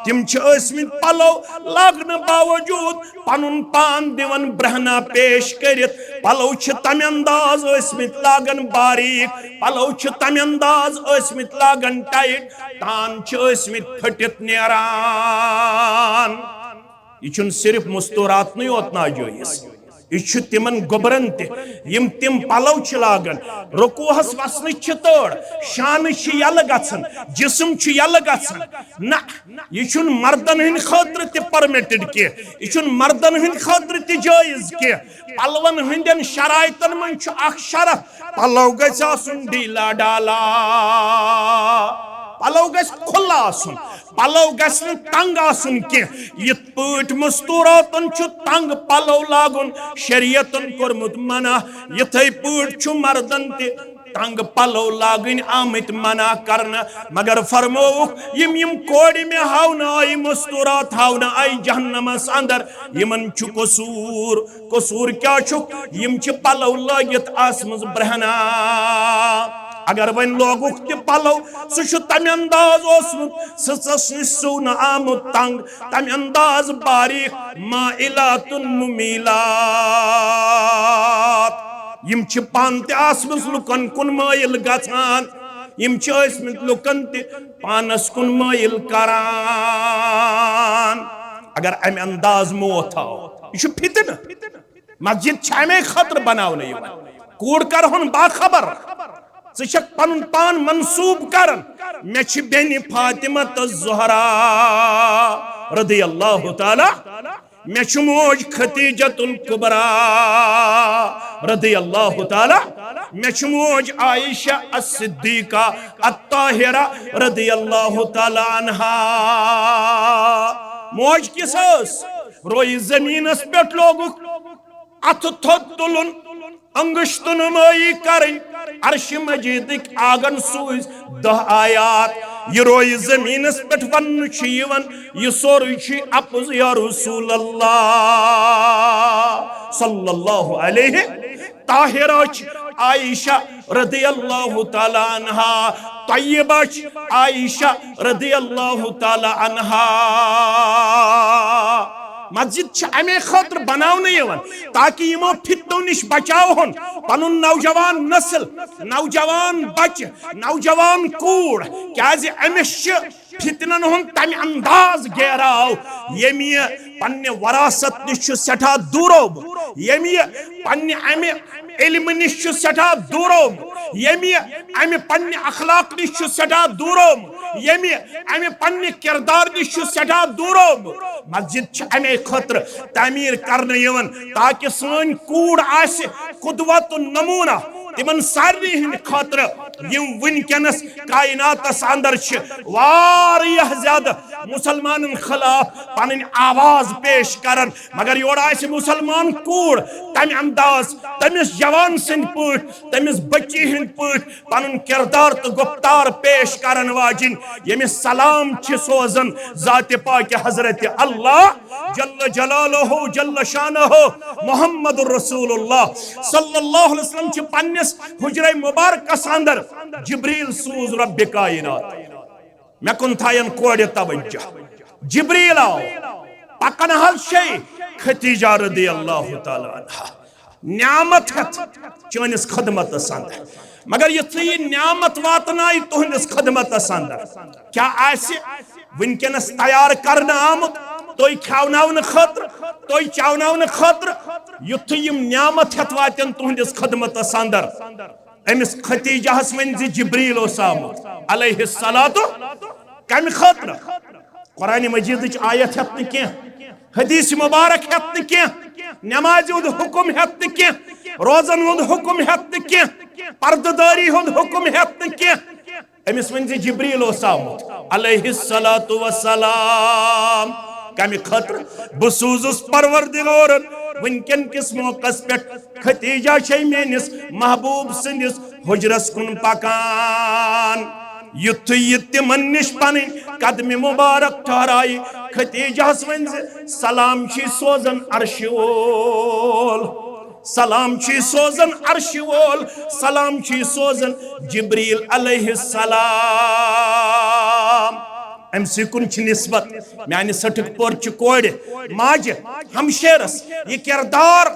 تِم چھِ ٲسمٕتۍ پلو لاگنہٕ باوجود پنُن پان دِوان برہنہ پیش کٔرِتھ۔ پلو چھِ تمہِ انداز ٲسمٕتۍ لاگان باریک، پلو چھِ تمہِ انداز ٲسمٕتۍ لاگان ٹائٹ، تان چھِ ٲسمٕتۍ پھٔٹِتھ نیران۔ یہِ چھُنہٕ صرف مستوراتنٕے یوت ناجٲیز، یہِ چھُ تِمن گوٚبرن تہِ، یِم تِم پلو چھِ لاگان۔ رکوعس وسنٕچ چھِ تٲڑ، شانہٕ چھِ یلہٕ گژھان، جسم چھُ یلہٕ گژھان۔ نہ، یہِ چھُنہٕ مردن ہٕنٛدِ خٲطرٕ تہِ پرمٹڈ کینٛہہ، یہِ چھُنہٕ مردن ہٕنٛدِ خٲطرٕ تہِ جٲیز کینٛہہ۔ پلون ہٕنٛدٮ۪ن شرائطن منٛز چھُ اکھ شرط، پلو گژھِ آسُن ڈھیلا ڈالا، پلو گژھِ کھُلہٕ آسُن، پلو گژھِ نہٕ تنگ آسُن کینٛہہ۔ یِتھ پٲٹھۍ مستوراتن چھُ تنگ پلو لاگُن شریعتن کوٚرمُت منع، یِتھے پٲٹھۍ چھُ مردن تہِ تنگ پلو لاگٕنۍ آمٕتۍ منع کرنہٕ۔ مگر فرمووُکھ، یِم یِم کورِ مےٚ ہاونہٕ آیہِ، مستورات ہاونہٕ آیہِ جہنمس اندر، یِمن چھُ قصوٗر۔ قصوٗر کیٛاہ چھُکھ؟ یِم چھِ پلو لٲگِتھ آسمٕژ برہنہ۔ اگر وۄنۍ لوگُکھ تہِ پلو، سُہ چھُ تمہِ انداز اوسمُت سٕژس نِش سُونہٕ آمُت تنگ، تمہِ انداز باریک، مائلات ممیلات۔ یِم چھِ پانہٕ تہِ آسمٕژ لُکن کُن مٲیِل گژھان، یِم چھِ ٲسمٕتۍ لُکن تہِ پانس کُن مٲیِل کران۔ اگر امہِ انداز موت آو، یہِ چھُ فتنہٕ۔ مسجد چھِ امے خٲطرٕ بناونہٕ یِوان۔ کوٗر کرہون باخبر، ژٕ چھکھ پنُن پان منسوب کران، مےٚ چھِ بیٚنہِ فاطمہ تہٕ زہرا رضی اللہ تعالیٰ، مےٚ چھِ موج خدیجۃ الکبریٰ رضی اللہ تعالیٰ، مےٚ چھِ موج عائشہ الصدیقہ الطاہرہ رضی اللہ تعالیٰ عنہا۔ موج کِژھ ٲس؟ رویہِ زمینس پٮ۪ٹھ لوگُکھ اتھٕ تھوٚد تُلُن، انگشت نمٲیی کرٕنۍ، عرش مجیدٕکۍ آگن سوٗزۍ دہ آیات۔ یہِ رویہِ زمینس پٮ۪ٹھ وننہٕ چھُ یِوان، یہِ سورُے چھُ اپُز یا رسول اللہ صلی اللہ علیہ۔ طاہرہ چھِ عائشہ رضی اللہ تعالیٰ عنہا، طیبہ چھِ عائشہ رضی اللہ تعالیٰ عنہا۔ مسجد چھِ امے خٲطرٕ بناونہٕ یِوان تاکہ یِمو فتنو نِش بچاوہون پنُن نوجوان نسل، نوجوان بچہِ، نوجوان کوٗر۔ کیازِ أمِس چھِ فتنن ہُنٛد تمہِ انداز گیراو ییٚمہِ یہِ پننہِ وراثت نِش چھُ سٮ۪ٹھاہ دوٗرومُت، ییٚمہِ یہِ پننہِ امہِ علمہٕ نِش چھُ سٮ۪ٹھاہ دوٗرومُت، ییٚمہِ یہِ امہِ پننہِ اخلاق نِش چھُ سٮ۪ٹھاہ دوٗرومُت، ییٚمہِ امہِ پننہِ کردار نِش چھُ سٮ۪ٹھاہ دوٗرومُت۔ مسجد چھِ امے خٲطرٕ تعمیٖر کرنہٕ یِوان تاکہ سٲنۍ کوٗر آسہِ قدوۃ نمونہ تِمن سارنٕے ہٕنٛدِ خٲطرٕ، یِم وٕنکیٚنس کائناتس اندر چھِ واریاہ زیادٕ مسلمانن خلاف پنٕنۍ آواز پیش کران، مگر یورٕ آسہِ مسلمان کوٗر تمہِ انداز، تٔمِس جوان سٕنٛدۍ پٲٹھۍ، تٔمِس بچی ہٕنٛدۍ پٲٹھۍ پنُن کردار تہٕ گفتار پیش کرن واجِنۍ، ییٚمِس سلام چھِ سوزان ذات پاک حضرت اللہ جل جلالہ جل شانہ محمد رسول اللہ صلی اللہ علیہ وسلم چھِ پننِس حجرہ مبارکس اندر جبریل سوز رب کائنات۔ مےٚ کُن تھاین کورِ توجہ۔ جبریل آو، پکان حظ چھے خدیجہ رضی اللہ تعالیٰ عنہا نعمت ہٮ۪تھ چٲنِس خدمتس اندر۔ مگر یُتھُے یہِ نعمت واتنایہِ تُہنٛدِس خدمتس اندر، کیٛاہ آسہِ وٕنکیٚنس تیار کرنہٕ آمُت تُہۍ کھیاوناونہٕ خٲطرٕ، تُہۍ چاوناونہٕ خٲطرٕ؟ یُتھُے یِم نعمت ہٮ۪تھ واتن تُہنٛدِس خدمتس اندر، أمِس خدیجہس ؤنۍ زِ جبریل اوس آمُت علیہ الصلوۃ۔ کمہِ خٲطرٕ؟ قرآن مجیدٕچ آیت ہٮ۪تھ نہٕ کینٛہہ، حدیث مبارک ہٮ۪تھ نہٕ کینٛہہ، نمازِ ہُنٛد حکم ہٮ۪تھ نہٕ کینٛہہ، روزن ہُنٛد حکم ہٮ۪تھ نہٕ کینٛہہ، پردٕ دٲری ہُنٛد حکم ہٮ۪تھ نہٕ کینٛہہ۔ أمِس ؤنۍ زِ جبریل اوس آمُت علیہ الصلوۃ والسلام۔ کمہِ خٲطرٕ؟ بہٕ سوٗزُس پروردگارن وٕنکیٚن کِس موقعس پٮ۪ٹھ۔ خدیجہ چھے میٲنِس محبوب سٕنٛدِس حجرس کُن پکان۔ یُتھُے یہِ تِمن نِش پنٕنۍ قدمہِ مبارک ٹھہرایہِ، خدیجہس ؤنۍ زِ سلام چھُے سوزان عرشہِ وول، سلام چھُے سوزان عرشہِ وول، سلام چھُے سوزان جبریل علیہ السلام۔ أمۍ سٕے کُن چھِ نسبت میانہِ سٹھک پورچہِ کورِ ماجہِ ہمشیرس۔ یہِ کردار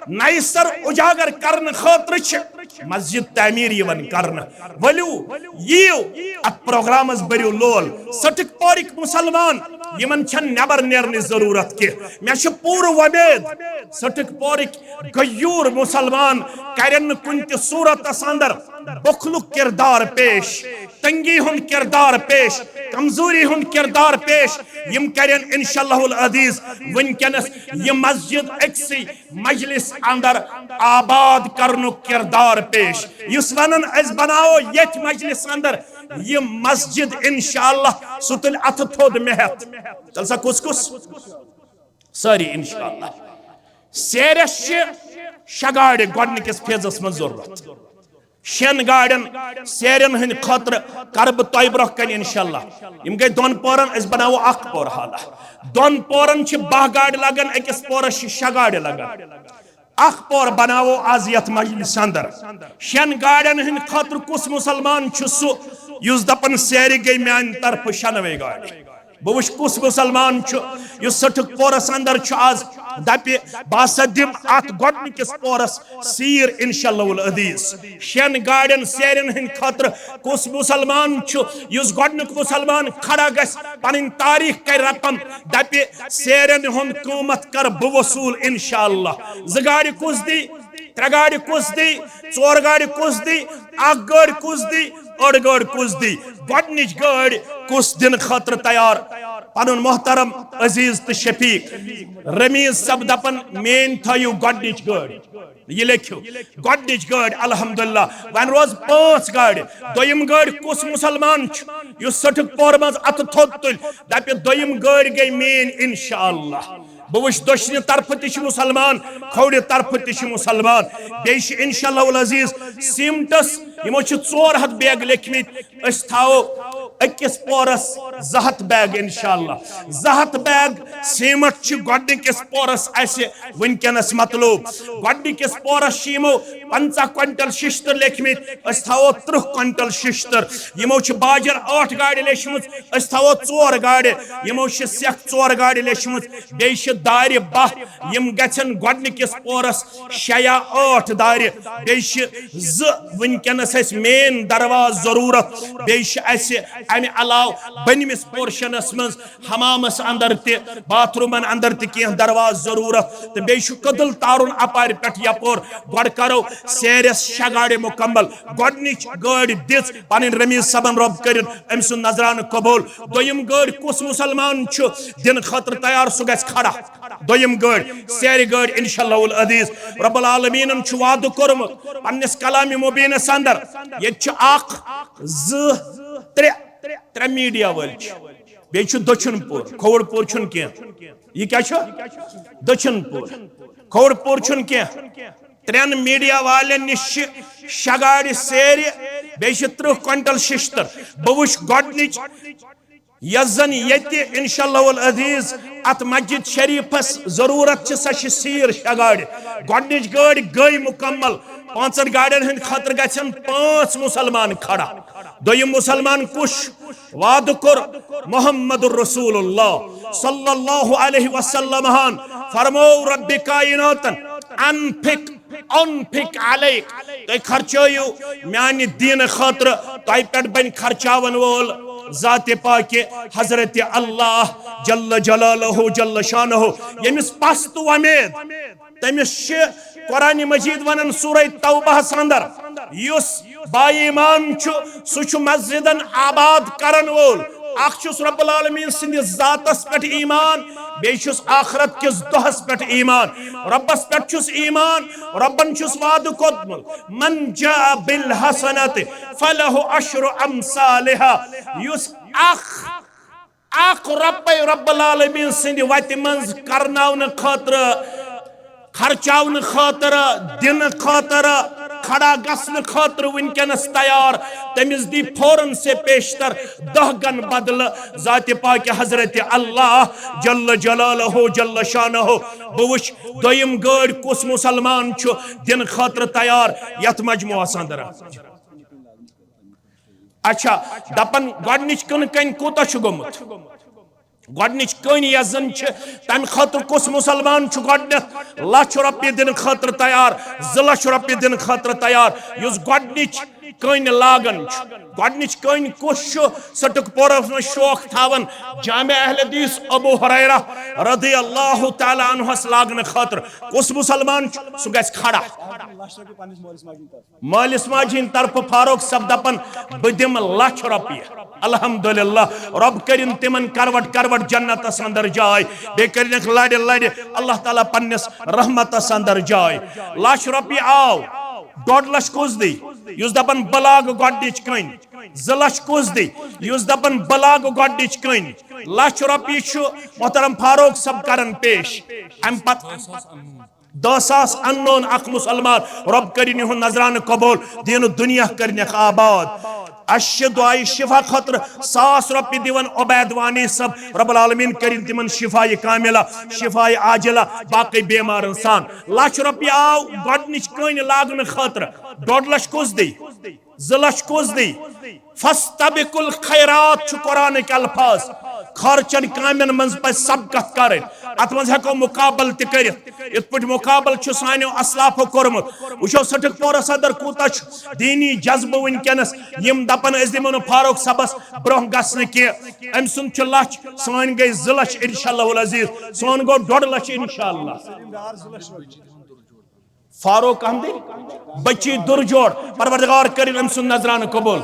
نَیہِ سر اجاگر کرنہٕ خٲطرٕ چھِ مسجد تعمیٖر یِوان کرنہٕ۔ ؤلِو، یِیِو، اتھ پروگرامس بٔرِو لول۔ سٹھک پورٕکۍ مسلمان، یِمن چھنہٕ نٮ۪بر نیرنٕچ ضروٗرت کینٛہہ۔ مےٚ چھِ پوٗرٕ وۄمید، سٹھک پورٕکۍ غیور مسلمان کرن نہٕ کُنہِ تہِ صورتس اندر بخلُک کردار پیش، تنگی ہُنٛد کردار پیش، کمزوری ہُنٛد کردار پیش۔ یِم کرن انشاءاللہ العزیز وٕنکیٚنس یہِ مسجد أکسٕے مجلس اندر آباد کرنُک کردار پیش۔ یُس ونان أسۍ بناوو یتھ مجلس اندر یہِ مسجد انشاءاللہ، سُہ تُلہِ اتھٕ تھوٚد مےٚ ہٮ۪تھ۔ تیٚلہِ سا کُس کُس؟ سٲری انشاءاللہ۔ سیرس چھِ شےٚ گاڑِ گۄڈنِکِس فیزس منٛز ضروٗرت۔ شٮ۪ن گاڑٮ۪ن سیرٮ۪ن ہٕنٛدِ خٲطرٕ کرٕ بہٕ تۄہہِ برونٛہہ کنہِ انشاءاللہ۔ یِم گٔے دۄن پورن، أسۍ بناوو اکھ پور حالہ۔ دۄن پورن چھِ باہ گاڑِ لگان، أکِس پورس چھِ شےٚ گاڑِ لگان۔ اکھ پور بناوو از یتھ مجلس اندر۔ شٮ۪ن گاڑٮ۪ن ہٕنٛدِ خٲطرٕ کُس مسلمان چھُ سُہ یُس دپان سیرِ گٔے میانہِ طرفہٕ شٮ۪نوے گاڑِ؟ بہٕ وٕچھ کُس مسلمان چھُ یُس سٹھک پورس اندر چھُ از دپہِ بہٕ ہسا دِمہٕ اتھ گۄڈنِکِس پورس سیٖر انشاءاللہ العزیز۔ شٮ۪ن گاڑٮ۪ن سیرٮ۪ن ہٕنٛدِ خٲطرٕ کُس مسلمان چھُ یُس گۄڈنیُک مسلمان کھڑا گژھِ، پنٕنۍ تاریخ کرِ رقم، دپہِ سیرٮ۪ن ہُنٛد قۭمتھ کرٕ بہٕ وصوٗل انشاءاللہ۔ زٕ گاڑِ کُس دی؟ ترٛےٚ گاڑِ کُس دی؟ ژور گاڑِ کُس دی؟ اکھ گٲڑۍ کُس دی؟ أڑ گٲڑۍ کُس دی؟ گۄڈنِچ گٲڑۍ کُس دِنہٕ خٲطرٕ تیار؟ پنُن محترم عزیز تہٕ شفیق رمیز صٲب دپان، میٲنۍ تھٲیِو گۄڈنِچ گٲڑۍ۔ یہِ لیکھِو، گۄڈنِچ گٲڑۍ، الحمدللہ۔ وۄنۍ روز پانٛژھ گاڑِ۔ دوٚیِم گٲڑۍ کُس مسلمان چھُ یُس سٹھک پورٕ منٛز اتھٕ تھوٚد تُلہِ، دپہِ، دوٚیِم گٲڑۍ گٔے میٲنۍ انشاءاللہ۔ بہٕ وٕچھِ دٔچھنہِ طرفہٕ تہِ چھِ مسلمان، کھوورِ طرفہٕ تہِ چھِ مسلمان۔ بیٚیہِ چھِ انشاءاللہ العزیز سیمٹس، یِمو چھِ ژور ہتھ بیگ لیکھمٕتۍ، أسۍ تھاوو أکِس پورس زٕ ہتھ بیگ انشاءاللہ۔ زٕ ہتھ بیگ سیمٹ چھِ گۄڈنِکِس پورس اسہِ وٕنکیٚنس مطلوب۔ گۄڈنِکِس پورس چھِ یِمو پنٛژاہ کوینٹل ششتٕر لیکھمٕتۍ، أسۍ تھاوو ترٕٛہ کوینٹل ششتٕر۔ یِمو چھِ باجر ٲٹھ گاڑِ لیچھمٕژ، أسۍ تھاوو ژور گاڑِ۔ یِمو چھِ سیٚکھ ژور گاڑِ لیچھمٕژ، بیٚیہِ چھِ دارِ باہ، یِم گژھن گۄڈنِکِس پورس شےٚ یا ٲٹھ دارِ۔ بیٚیہِ چھِ زٕ وٕنکیٚنس اَسہِ مین دروازٕ ضروٗرت۔ بیٚیہِ چھِ اَسہِ اَمہِ علاوٕ بٔنمِس پورشنس منٛز حمامس اندر تہِ، باتھ رومن اندر تہِ کینٛہہ دروازٕ ضروٗرت۔ تہٕ بیٚیہِ چھُ کٔدٕل تارُن اپارِ پٮ۪ٹھ یپور۔ گۄڈٕ کرو سیرس شےٚ گاڑِ مکمل۔ گۄڈنِچ گٲڑۍ دِژ پنٕنۍ رمیز صٲبن، رۄب کٔرِن أمۍ سُنٛد نذرانہٕ قبول۔ دوٚیِم گٲڑۍ کُس مسلمان چھُ دِنہٕ خٲطرٕ تیار، سُہ گژھِ کھڑا۔ دوٚیِم گٲڑۍ، سیرِ گٲڑۍ، انشاءاللہ العزیز رب العالمینن چھُ وعدٕ کوٚرمُت پننِس کلامِ مبیٖنس اندر۔ ییٚتہِ چھِ اکھ، زٕ، ترٛےٚ، ترٛےٚ میٖڈیا وٲلۍ چھِ۔ بیٚیہِ چھُ دٔچھُن پوٗر، کھووُر پوٗر چھُنہٕ کینٛہہ۔ یہِ کیٛاہ چھُ؟ دٔچھُن پوٗر۔ کھووُر پوٗر چھُنہٕ کینٛہہ۔ ترٛٮ۪ن میٖڈیا والٮ۪ن نِش چھِ شےٚ گاڑِ سیرِ، بیٚیہِ چھِ ترٕٛہ کوینٹل ششتٕر۔ بہٕ وٕچھِ گۄڈنِچ یۄس زن ییٚتہِ انشاءاللہ العزیز اتھ مسجد شریفس ضروٗرت چھِ، سۄ چھِ سیٖر شےٚ گاڑِ۔ گۄڈنِچ گٲڑۍ گٔے مکمل۔ پانٛژن گاڑٮ۪ن ہٕنٛدِ خٲطرٕ گژھن پانٛژھ مسلمان کھڑا۔ دوٚیِم مسلمان کُس؟ وعدٕ کوٚر محمد رسول اللہ صلی اللہ علیہ وسلم ہن۔ فرموو رب کائناتن، انفق، انفق علیک، تُہۍ خرچٲیِو میانہِ دیٖنہٕ خٲطرٕ، تۄہہِ پٮ۪ٹھ بنہِ خرچاون وول ذات پاک حضرت اللہ جل جلالہ جل شانہ، ییٚمِس پس تہٕ وۄمید۔ تٔمِس چھِ قرآن مجید ونان سورہ توبہس اندر، یُس با ایمان چھُ، سُہ چھُ مسجدن آباد کرن وول۔ اکھ چھُس رب العالمین سٕنٛدِس ذاتس پٮ۪ٹھ ایمان، بیٚیہِ چھُس آخرت کِس دۄہس پٮ۪ٹھ ایمان۔ ربس پٮ۪ٹھ چھُس ایمان، ربن چھُس وعدٕ کوٚرمُت، من جاء بالحسنۃ فلہ عشر امثالہا۔ یُس اکھ اکھ رۄپے رب العالمین سٕنٛدِ وتہِ منٛز کرناونہٕ خٲطرٕ، خرچاونہٕ خٲطرٕ، دِنہٕ خٲطرٕ، کھڑا گژھنہٕ خٲطرٕ وٕنکیٚنس تیار، تٔمِس دی فوراً سے پیشتر دَہ گن بدلہٕ ذاتِ پاکِ حضرت اللہ جل جلالہ جل شانہ۔ بہٕ وٕچھ دوٚیِم گٲڑۍ کُس مُسلمان چھُ دِنہٕ خٲطرٕ تیار یتھ مجموعس اندر۔ اچھا، دپان گۄڈنِچ کٕنہٕ کَنہِ کوٗتاہ چھُ گوٚمُت؟ گۄڈنِچ کٔنۍ یۄس زن چھِ، تمہِ خٲطرٕ کُس مُسلمان چھُ گۄڈنٮ۪تھ لچھ رۄپیہِ دِنہٕ خٲطرٕ تیار، زٕ لچھ رۄپیہِ دِنہٕ خٲطرٕ تیار، یُس گۄڈنِچ کٔنۍ لاگان چھُ؟ گۄڈنِچ کٔنۍ کُس چھُ؟ سٹک پورس منٛز شوق تھاوان جامع اہل حدیث ابو ہریرہ رضی اللہ تعالیٰ عنہس لاگنہٕ خٲطرٕ۔ کُس مُسلمان چھُ؟ سُہ گژھِ کھڑا۔ مٲلِس ماجہِ ہِنٛدِ طرفہٕ فاروق صٲب دَپان، "بہٕ دِمہٕ لَچھ رۄپیہِ۔" الحمدللہ، رۄب کٔرِن تِمن کروٹ کروٹ جنتس اندر جاے، بیٚیہِ کٔرِنکھ لڑِ لڑِ اللہ تعالیٰ پننِس رحمتس اندر جاے۔ لَچھ رۄپیہِ آو، ڈۄڈ لَچھ کُس دی؟ یُس دَپان، "بہٕ لاگہٕ گۄڈنِچ کٔنۍ۔" زٕ لَچھ کُس دی؟ یُس دَپان، "بہٕ لاگہٕ گۄڈنِچ کٔنۍ۔" لَچھ رۄپیہِ چھُ محترم فاروق صٲب کران پیش۔ امہِ پتہٕ دَہ ساس اننون اکھ مُسلمان، رۄب کٔرِن یِہُنٛد نذرانہٕ قبول، دیٖنہٕ دُنیا کٔرِنَکھ آباد۔ اَسہِ چھِ دُعایہِ شفا خٲطرٕ ساس رۄپیہِ دِوان عبید وانی صٲب، رب العالمین کٔرِن تِمن شفایہِ کاملہ، شفایہِ عاجلہ، باقٕے بیمارن سان۔ لَچھ رۄپیہِ آو گۄڈٕنِچ کٔنۍ لاگنہٕ خٲطرٕ۔ ڈۄڈ لَچھ کُس دی؟ زٕ لَچھ کُس دی؟ فاستبقوا الخیرات چھُ قرآنٕکۍ الفاظ۔ خٲرچن کامٮ۪ن منٛز پزِ سبقت کرٕنۍ۔ اتھ منٛز ہٮ۪کو مُقابلہٕ تہِ کٔرِتھ، یِتھ پٲٹھۍ مُقابلہٕ چھُ سانیو اسلافو کوٚرمُت۔ وٕچھو سٹک پورس اندر کوٗتاہ چھُ دینی جذبہٕ وٕنکیٚنس۔ یِم دپان، "أسۍ دِمو نہٕ فاروق صٲبس برونٛہہ گژھنہٕ کینٛہہ، أمۍ سُنٛد چھُ لچھ، سٲنۍ گٔے زٕ لچھ انشاءاللہ العزیز، سون گوٚو ڈۄڈ لچھ انشاءاللہ۔" فاروق احمدی بچی دُر جوڑ، پروردگار کٔرِن أمۍ سُنٛد نذرانہٕ قبول۔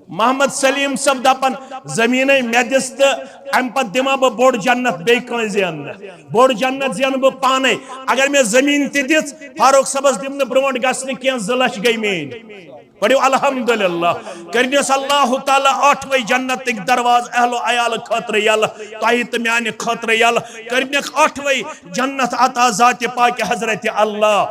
محمد سلیم صٲب دپان، "زٔمیٖنَے مےٚ دِژ تہٕ اَمہِ پتہٕ دِمہٕ بہٕ بوٚڑ جنت بیٚیہِ کٲنٛسہِ زینہٕ نہٕ۔ بوٚڑ جنت زینہٕ بہٕ پانے۔ اگر مےٚ زٔمیٖن تہِ دِژ، فاروق صٲبس دِمہٕ نہٕ برونٛٹھ گژھنہٕ کینٛہہ، زٕ لچھ گٔے میٲنۍ۔" پٔرِو الحمدللہ۔ کٔرِنَس اللہ تعالیٰ ٲٹھوَے جنتٕکۍ دروازٕ اہل و عیال خٲطرٕ یلہٕ، تۄہہِ تہٕ میانہِ خٲطرٕ یلہٕ۔ کٔرِنَکھ ٲٹھوَے جنت عطا ذاتِ پاکِ حضرت اللہ۔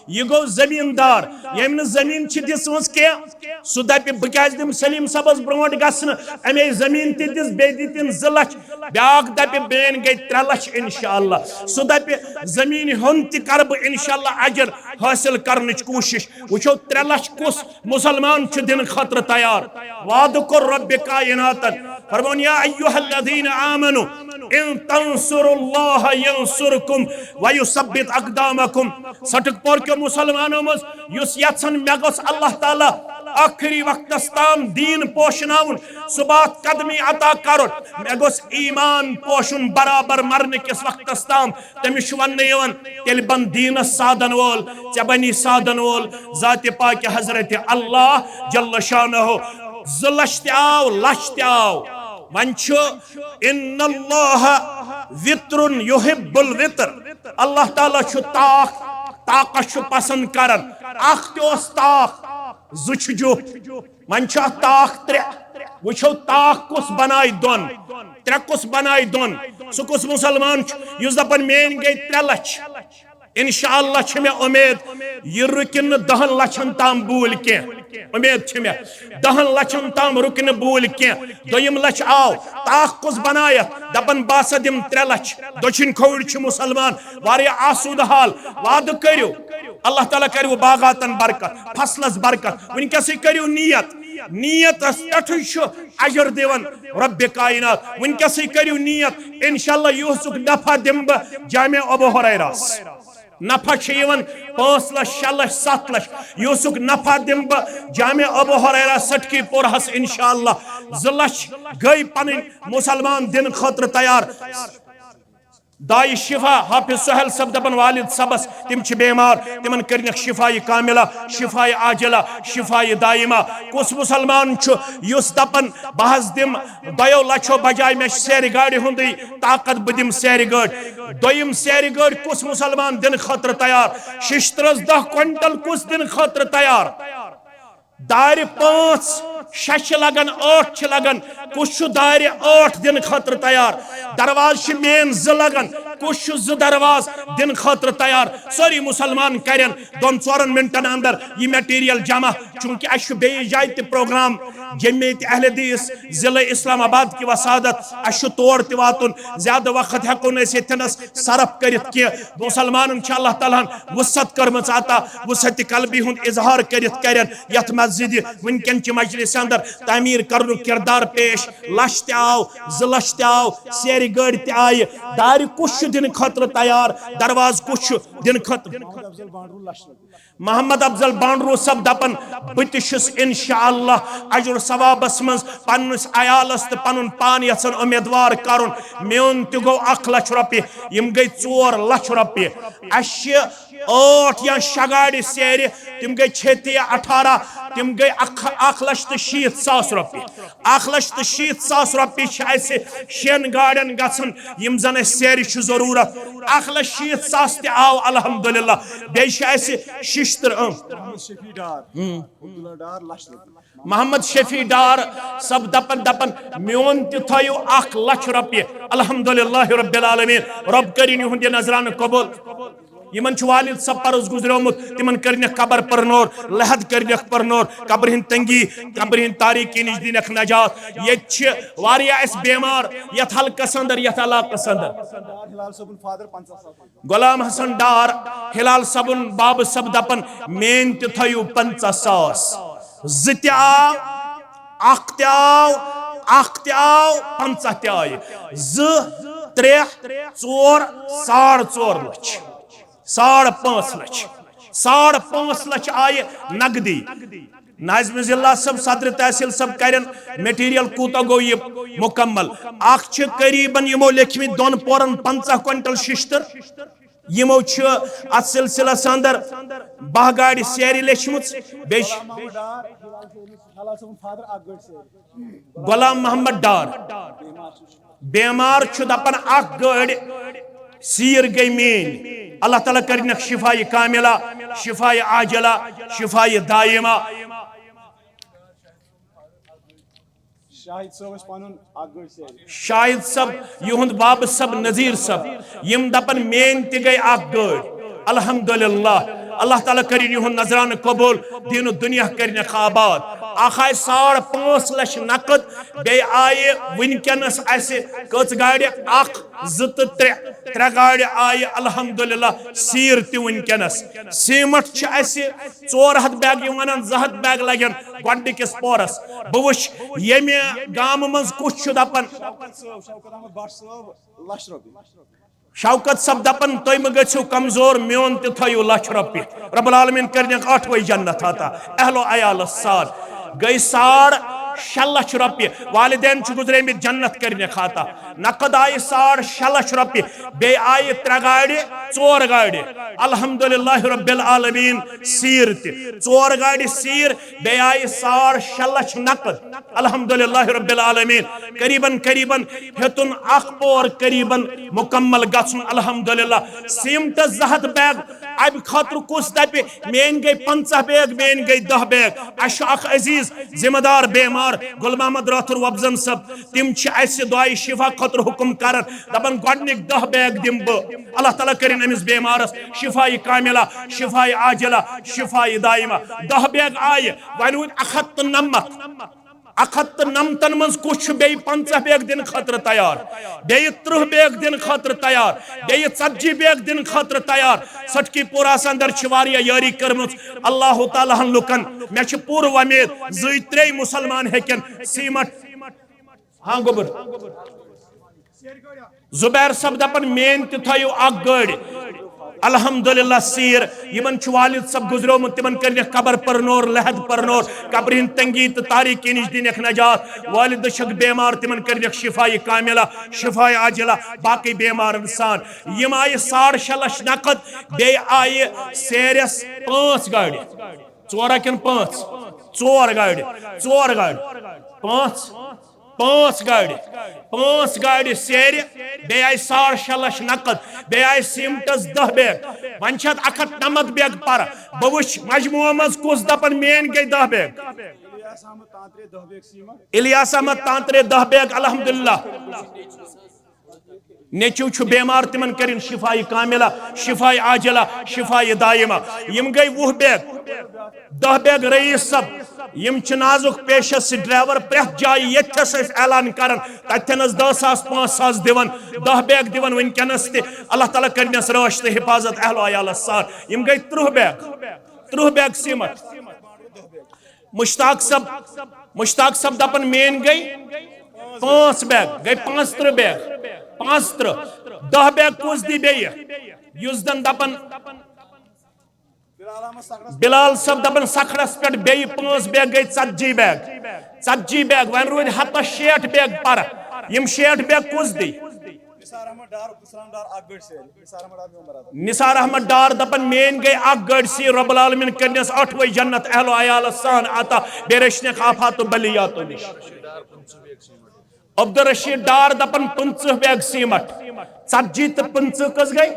یہِ گوٚو زٔمیٖندار، ییٚمۍ نہٕ زٔمیٖن چھِ دِژمٕژ کینٛہہ، سُہ دَپہِ، "بہٕ کیٛازِ دِمہٕ سلیم صٲبَس برونٛٹھ گژھنہٕ؟ اَمے زٔمیٖن تہِ دِژ، بیٚیہِ دِتِن زٕ لَچھ۔" بیٛاکھ دَپہِ، "میٛٲنۍ گٔے ترٛےٚ لَچھ اِنشاء اللہ۔" سُہ دَپہِ، "زٔمیٖنہِ ہُنٛد تہِ کَرٕ بہٕ اِنشاء اللہ اجر حٲصِل کَرنٕچ کوٗشِش۔" وٕچھو، ترٛےٚ لَچھ کُس مُسلمان چھُ دِنہٕ خٲطرٕ تیار؟ وعدٕ کوٚر رۄبِ کائناتن، فرمون، "یا ایھا الذین آمنوا ان تنصروا اللہ ینصرکم ویثبت اقدامکم۔" سٹک پور کیو مُسلمانو منٛز یُس یژھن مےٚ گوٚژھ اللہ تعالیٰ ٲخری وقتس تام دیٖن پوشناوُن، ثبات قدمی عطا کرُن، مےٚ گوٚژھ ایمان پوشُن برابر مرنہٕ کِس وقتس تام، تٔمِس چھُ وننہٕ یِوان، تیٚلہِ بن دیٖنس سادن وول، ژےٚ بنی سادن وول ذاتِ پاکِ حضرت اللہ جل شانہ۔ زٕ لچھ تہِ آو، لچھ تہِ آو۔ وۄنۍ چھُ، ان اللہ وطر یحب الوطر۔ اللہ تعالیٰ چھُ طاق، طاقس چھُ پسند کران۔ اکھ تہِ اوس طاق، زٕ چھِ جُپھ۔ وۄنۍ چھُ اتھ طاق ترٛےٚ۔ وٕچھو، طاق کُس بنایہِ دۄن، ترٛےٚ کُس بنایہِ دۄن؟ سُہ کُس مُسلمان چھُ یُس دپان، "میٲنۍ گٔے ترٛےٚ لچھ، انشاءاللہ چھِ مےٚ اُمید، یہِ رُکہِ نہٕ دَہَن لَچھَن تام بوٗلۍ کینٛہہ۔ اُمید چھِ مےٚ، دَہَن لَچھَن تام رُکہِ نہٕ بوٗلۍ کینٛہہ۔" دوٚیِم لَچھ آو، طاق کُس بنایَتھ؟ دَپان، "بہٕ ہسا دِمہٕ ترٛےٚ لَچھ۔" دٔچھِنۍ کھووُرۍ چھِ مُسلمان، واریاہ آسوٗدٕ حال۔ وعدٕ کٔرِو، اللہ تعالیٰ کَرِ وۄنۍ باغاتَن برکت، فصلَس برکت۔ وٕنکیٚسٕے کٔرِو نیت، نیتَس پٮ۪ٹھٕے چھُ اجر دِوان رۄبِ کائنات۔ وٕنکیٚسٕے کٔرِو نیت، انشاءاللہ یوٗسُک نفع دِمہٕ بہٕ جامع ابو ہریرہس۔ نفع چھِ یِوان پانٛژھ لَچھ، شےٚ لَچھ، سَتھ لَچھ۔ یوٗسُک نفع دِمہٕ بہٕ جامع ابو ہریرہ سٹکی پورہس انشاءاللہ۔ زٕ لَچھ گٔے پنٕنۍ مُسلمان دِنہٕ خٲطرٕ تیار۔ دایہِ شفا حافظ سہیل صٲب دپان والد صٲبس، تِم چھِ بیمار، تِمن کٔرنکھ شفایہِ کاملہ، شفایہِ عاجلہ، شفایہِ دائمہ۔ کُس مُسلمان چھُ یُس دپان، بہٕ حظ دِمہٕ دۄیو لچھو بجایہِ، مےٚ چھُ سیرِ گاڑِ ہُنٛدُے طاقت، بہٕ دِمہٕ سیرِ گٲڑۍ؟ دوٚیِم سیرِ گٲڑۍ کُس مُسلمان دِنہٕ خٲطرٕ تیار؟ ششتٕرس دَہ کوینٹل کُس دِنہٕ خٲطرٕ تیار؟ دارِ پانٛژھ، شےٚ چھِ لگان، ٲٹھ چھِ لگان، کُس چھُ دارِ ٲٹھ دِنہٕ خٲطرٕ تیار؟ دروازٕ چھِ مین زٕ لگان، کُس چھُ زٕ دروازٕ دِنہٕ خٲطرٕ تیار؟ سٲری مسلمان کرن دۄن ژورن منٹن اندر یہِ میٹیریل جمع، چونکہ اسہِ چھُ بیٚیِس جایہِ تہِ پروگرام۔ جمعیت اہل حدیث ضلع اسلام آباد کی وسادت، اسہِ چھُ تور تہِ واتُن۔ زیادٕ وقت ہٮ۪کو نہٕ أسۍ ییٚتھٮ۪نس صرف کٔرِتھ کینٛہہ۔ مسلمانن چھِ اللہ تعالیٰ ہن وسعت کٔرمٕژ عطا، وسعت قلبی ہُنٛد اظہار کٔرِتھ کرن یتھ مسجدِ وٕنکٮ۪ن چہِ مجلسہِ اندر تعمیٖر کرنُک کردار پیش۔ لچھ تہِ آو، زٕ لچھ تہِ آو، سیرِ گٲڑۍ تہِ آیہِ۔ دارِ کُس چھُ دِنہٕ خٲطرٕ تیار؟ دروازٕ کُس چھُ دِنہٕ خٲطرٕ؟ محمد افضل بانڈرو صٲب دپان، بہٕ تہِ چھُس انشاءاللہ اجر ثوابس منٛز پننِس عیالس تہٕ پنُن پان یژھان امیدوار کرُن۔ میون تہِ گوٚو اکھ لچھ رۄپیہِ، یِم گٔے ژور لچھ رۄپیہِ۔ اسہِ چھِ ٲٹھ یا شےٚ گاڑِ سیرِ، تِم گٔے چھے تہِ اٹھارہ، تِم گٔے اکھ، اکھ لچھ تہٕ شیٖتھ ساس رۄپیہِ۔ اکھ لچھ تہٕ شیٖتھ ساس رۄپیہِ چھِ اسہِ شٮ۪ن گاڑٮ۪ن گژھان، یِم زن اسہِ سیرِ چھِ ضروٗرت۔ اکھ لچھ شیٖتھ ساس تہِ آو الحمدللہ۔ بیٚیہِ چھِ اسہِ ششتٕر، اۭں۔ محمد شفیع ڈار، عبداللہ ڈار، لچھ رۄپیہِ۔ محمد شفیع ڈار صٲب دپان، دپان، میون تہِ تھٲیِو اکھ لچھ رۄپیہِ۔ الحمدللہ رب العالمین، رۄب کٔرِن یِہُنٛد یہِ نذرانہٕ قبول۔ یِمن چھُ والد صٲب پرُس گُزریومُت، تِمن کٔرنکھ قبر پرنور، لحد کٔرنکھ پرنور، قبرِ ہٕنٛدۍ تنگی، قبرِ ہٕنٛدۍ تاریکی نِش دِنکھ نجات۔ ییٚتہِ چھِ واریاہ اَسہِ بیمار یتھ حلقس اندر، یتھ علاقس اندر۔ ہلال صٲبُن فادر پنژاہ ساس۔ غلام حسن ڈار، ہلال صٲبُن بابہٕ صٲب دپان، میٲنۍ تہِ تھٲیِو پنژاہ ساس۔ زٕ تہِ آو، اکھ تہِ آو، اکھ تہِ آو، پنژاہ تہِ آیہِ۔ زٕ، ترٛےٚ، ژور، ساڑ ژور لچھ۔ ساڑ پانٛژھ لچھ۔ ساڑ پانٛژھ لچھ آیہِ نقدی۔ ناظم ضلع صٲب، صدر تحصیل صٲب کرن میٹیریل کوٗتاہ گوٚو یہِ مکمل۔ اکھ چھِ قریباً یِمو لیکھمٕتۍ دۄن پورن پنژاہ کوینٹل ششتٕر۔ یِمو چھِ اتھ سلسلس اندر باہ گاڑِ سیرِ لیچھمٕژ۔ بیٚیہِ چھِ غلام محمد ڈار۔ بیمار چھُ دپان اکھ گٲڑۍ سیٖر گٔے میٲنۍ۔ اللہ تعالیٰ کٔرِنکھ شفایہِ کاملہ، شفایہِ عاجلہ، شفایہِ دائمہ۔ شاہد صٲب ٲسۍ پنُن اکھ گٲڑۍ سیرِ۔ شاہد صٲب، یِہُنٛد بابہٕ صٲب، نذیر صٲب، یِم دپان میٲنۍ تہِ گٔے اکھ گٲڑۍ۔ الحمدللہ، اللہ تعالیٰ کٔرِن یِہُنٛد نذرانہٕ قبول، دیٖنہٕ دُنیا کٔرِنکھ آباد۔ اکھ آیہِ ساڑ پانٛژھ لچھ نقد، بیٚیہِ آیہِ وٕنکیٚنس اسہِ کٔژ گاڑِ؟ اکھ، زٕ تہٕ ترٛےٚ۔ ترٛےٚ گاڑِ آیہِ الحمدللہ سیٖر تہِ وٕنکیٚنس۔ سیمٹ چھِ اسہِ ژور ہتھ بیگ، یِم ونان زٕ ہتھ بیگ لگن گۄڈٕنِکِس پورس۔ بہٕ وٕچھ ییٚمہِ گامہٕ منٛز کُس چھُ دپان۔ شوکت صٲب، شوکت احمد بٹ صٲب، لچھ رۄپیہِ۔ شوکت صٲب دپان، تُہۍ مہٕ گٔژھِو کمزور، میون تہِ تھٲیِو لچھ رۄپیہِ۔ رب العالمین کٔرِنکھ ٲٹھوَے جنت عطا، اہل و عیالس سان۔ گٔے ساڑ شےٚ لچھ رۄپیہِ۔ والدین چھِ گُزریمٕتۍ، جنت کٔرِنکھ عطا۔ نقد آیہِ ساڑ شےٚ لچھ رۄپیہِ، بیٚیہِ آیہِ ترٛےٚ گاڑِ، ژور گاڑِ۔ الحمدللہ رب العالمین، سیٖر تہِ۔ ژور گاڑِ سیٖر، بیٚیہِ آیہِ ساڑ شےٚ لچھ نقد۔ الحمدللہ رب العالمین۔ قریباً، قریباً ہیوٚتُن اکھ پور قریباً مکمل گژھُن۔ الحمدللہ۔ سیمٹس زٕ ہتھ بیگ، امہِ خٲطرٕ کُس دپہِ، میٲنۍ گٔے پنژاہ بیگ، میٲنۍ گٔے دہ بیگ؟ اسہِ چھُ اکھ عزیز ذمہ دار بیمار، گل محمد راتھر وۄپزن صٲب۔ تِم چھِ اسہِ دعایہِ شفا خٲطرٕ حکم کران، دپان، گۄڈٕنِکۍ دہ بیگ دِمہٕ بہٕ۔ اللہ تعالیٰ کٔرِن أمِس بیمارس شفایہِ کاملہ، شفایہِ عاجلہ، شفایہِ دائمہ۔ دہ بیگ آیہِ، وۄنۍ روٗدۍ اکھ ہتھ تہٕ نمتھ۔ اکھ ہتھ تہٕ نمتن منٛز کُس چھُ بیٚیہِ پنژاہ بیگ دِنہٕ خٲطرٕ تیار، بیٚیہِ ترٕٛہ بیگ دِنہٕ خٲطرٕ تیار، بیٚیہِ ژتجی بیگ دِنہٕ خٲطرٕ تیار؟ سٹکی پوراہس اندر چھِ واریاہ یٲری کٔرمٕژ۔ اللہ تعالیٰ ہن لُکن، مےٚ چھِ پوٗرٕ وۄمید زٕے ترٛے مسلمان ہیٚکن سیمٹ۔ ہاں گوٚبُر۔ زبیر صٲب دپان، میٲنۍ تہِ تھٲیِو اکھ گٲڑۍ۔ الحمدللہ سیٖر، یِمن چھُ والد صٲب گُزریومُت، تِمن کٔرنکھ قبر پرنور، لحد پرنور، قبرِ ہٕنٛدۍ تنگی تہٕ تاریکی نِش دِنکھ نجات۔ والد چھکھ بیمار، تِمن کٔرنکھ شفایہِ کاملہ، شفایہِ عاجلہ، باقٕے بیمارن سان۔ یِم آیہِ ساڑ شےٚ لچھ نقد، بیٚیہِ آیہِ سیرس پانٛژھ گاڑِ۔ ژور ہا کِنہٕ پانٛژھ؟ ژور گاڑِ، ژور گاڑِ، پانٛژھ، پانٛژھ گاڑِ، پانٛژھ گاڑِ سیرِ، بیٚیہِ آیہِ ساڑ شےٚ لچھ نقد، بیٚیہِ آیہِ سیمٹس دہ بیگ۔ وۄنۍ چھِ اتھ اکھ ہتھ نمتھ بیگ پرٕ۔ بہٕ وٕچھ مجموعہٕ منٛز کُس دپان میٲنۍ گٔے دہ بیگ۔ الیاس احمد تانترے، دہ بیگ، الحمدللہ۔ نیٚچو چھُ بیمار، تِمن کٔرِن شفاء کاملہ، شفاء عاجلہ، شفاء دائمہ۔ یِم گٔے وُہ بیگ۔ دہ بیگ رئیس صٲب، یِم چھِ نازُک پیشس سۭتۍ ڈرائیور، پرٛٮ۪تھ جایہِ ییٚتھس أسۍ اعلان کران، تتھنس دہ ساس، پانٛژھ ساس دِوان، دہ بیگ دِوان وٕنکیٚنس تہِ۔ اللہ تعالیٰ کٔرنس رٲچھ تہٕ حفاظت اہل و عیالس سان۔ یِم گٔے ترٕٛہ بیگ، ترٕٛہ بیگ سیمٹ۔ مشتاق صٲب، مشتاق صٲب دپان میٲنۍ گٔے پانٛژھ بیگ، گٔے پانٛژھ ترٕٛہ بیگ، پانٛژھ ترٕٛہ۔ دہ بیگ کُس دی بیٚیہِ؟ یُس زن دپان بلال صٲب دپان سکھڑس پٮ۪ٹھ بیٚیہِ پانٛژھ بیگ گٔے ژتجی بیگ، ژتجی بیگ، وۄنۍ روٗدۍ ہتس شیٹھ بیگ پرٕ۔ یِم شیٹھ بیگ کُس دی؟ نثار احمد ڈار، عبدالسلام ڈار، اکھ گٲڑۍ سیرِ۔ نثار احمد ڈار میون برادر۔ نثار احمد ڈار دپان میٲنۍ گٔے اکھ گٲڑۍ سیٖر، رب العالمین کٔرنس ٲٹھوے جنت اہل و عیالس سان عطا، بیٚیہِ رچھنکھ آفاتو بلیاتو نِش۔ عبدالرشید ڈار دپان پٕنٛژٕہ بیگ سیمٹ، ژتجی تہٕ پٕنٛژٕہ کٔژ گٔے؟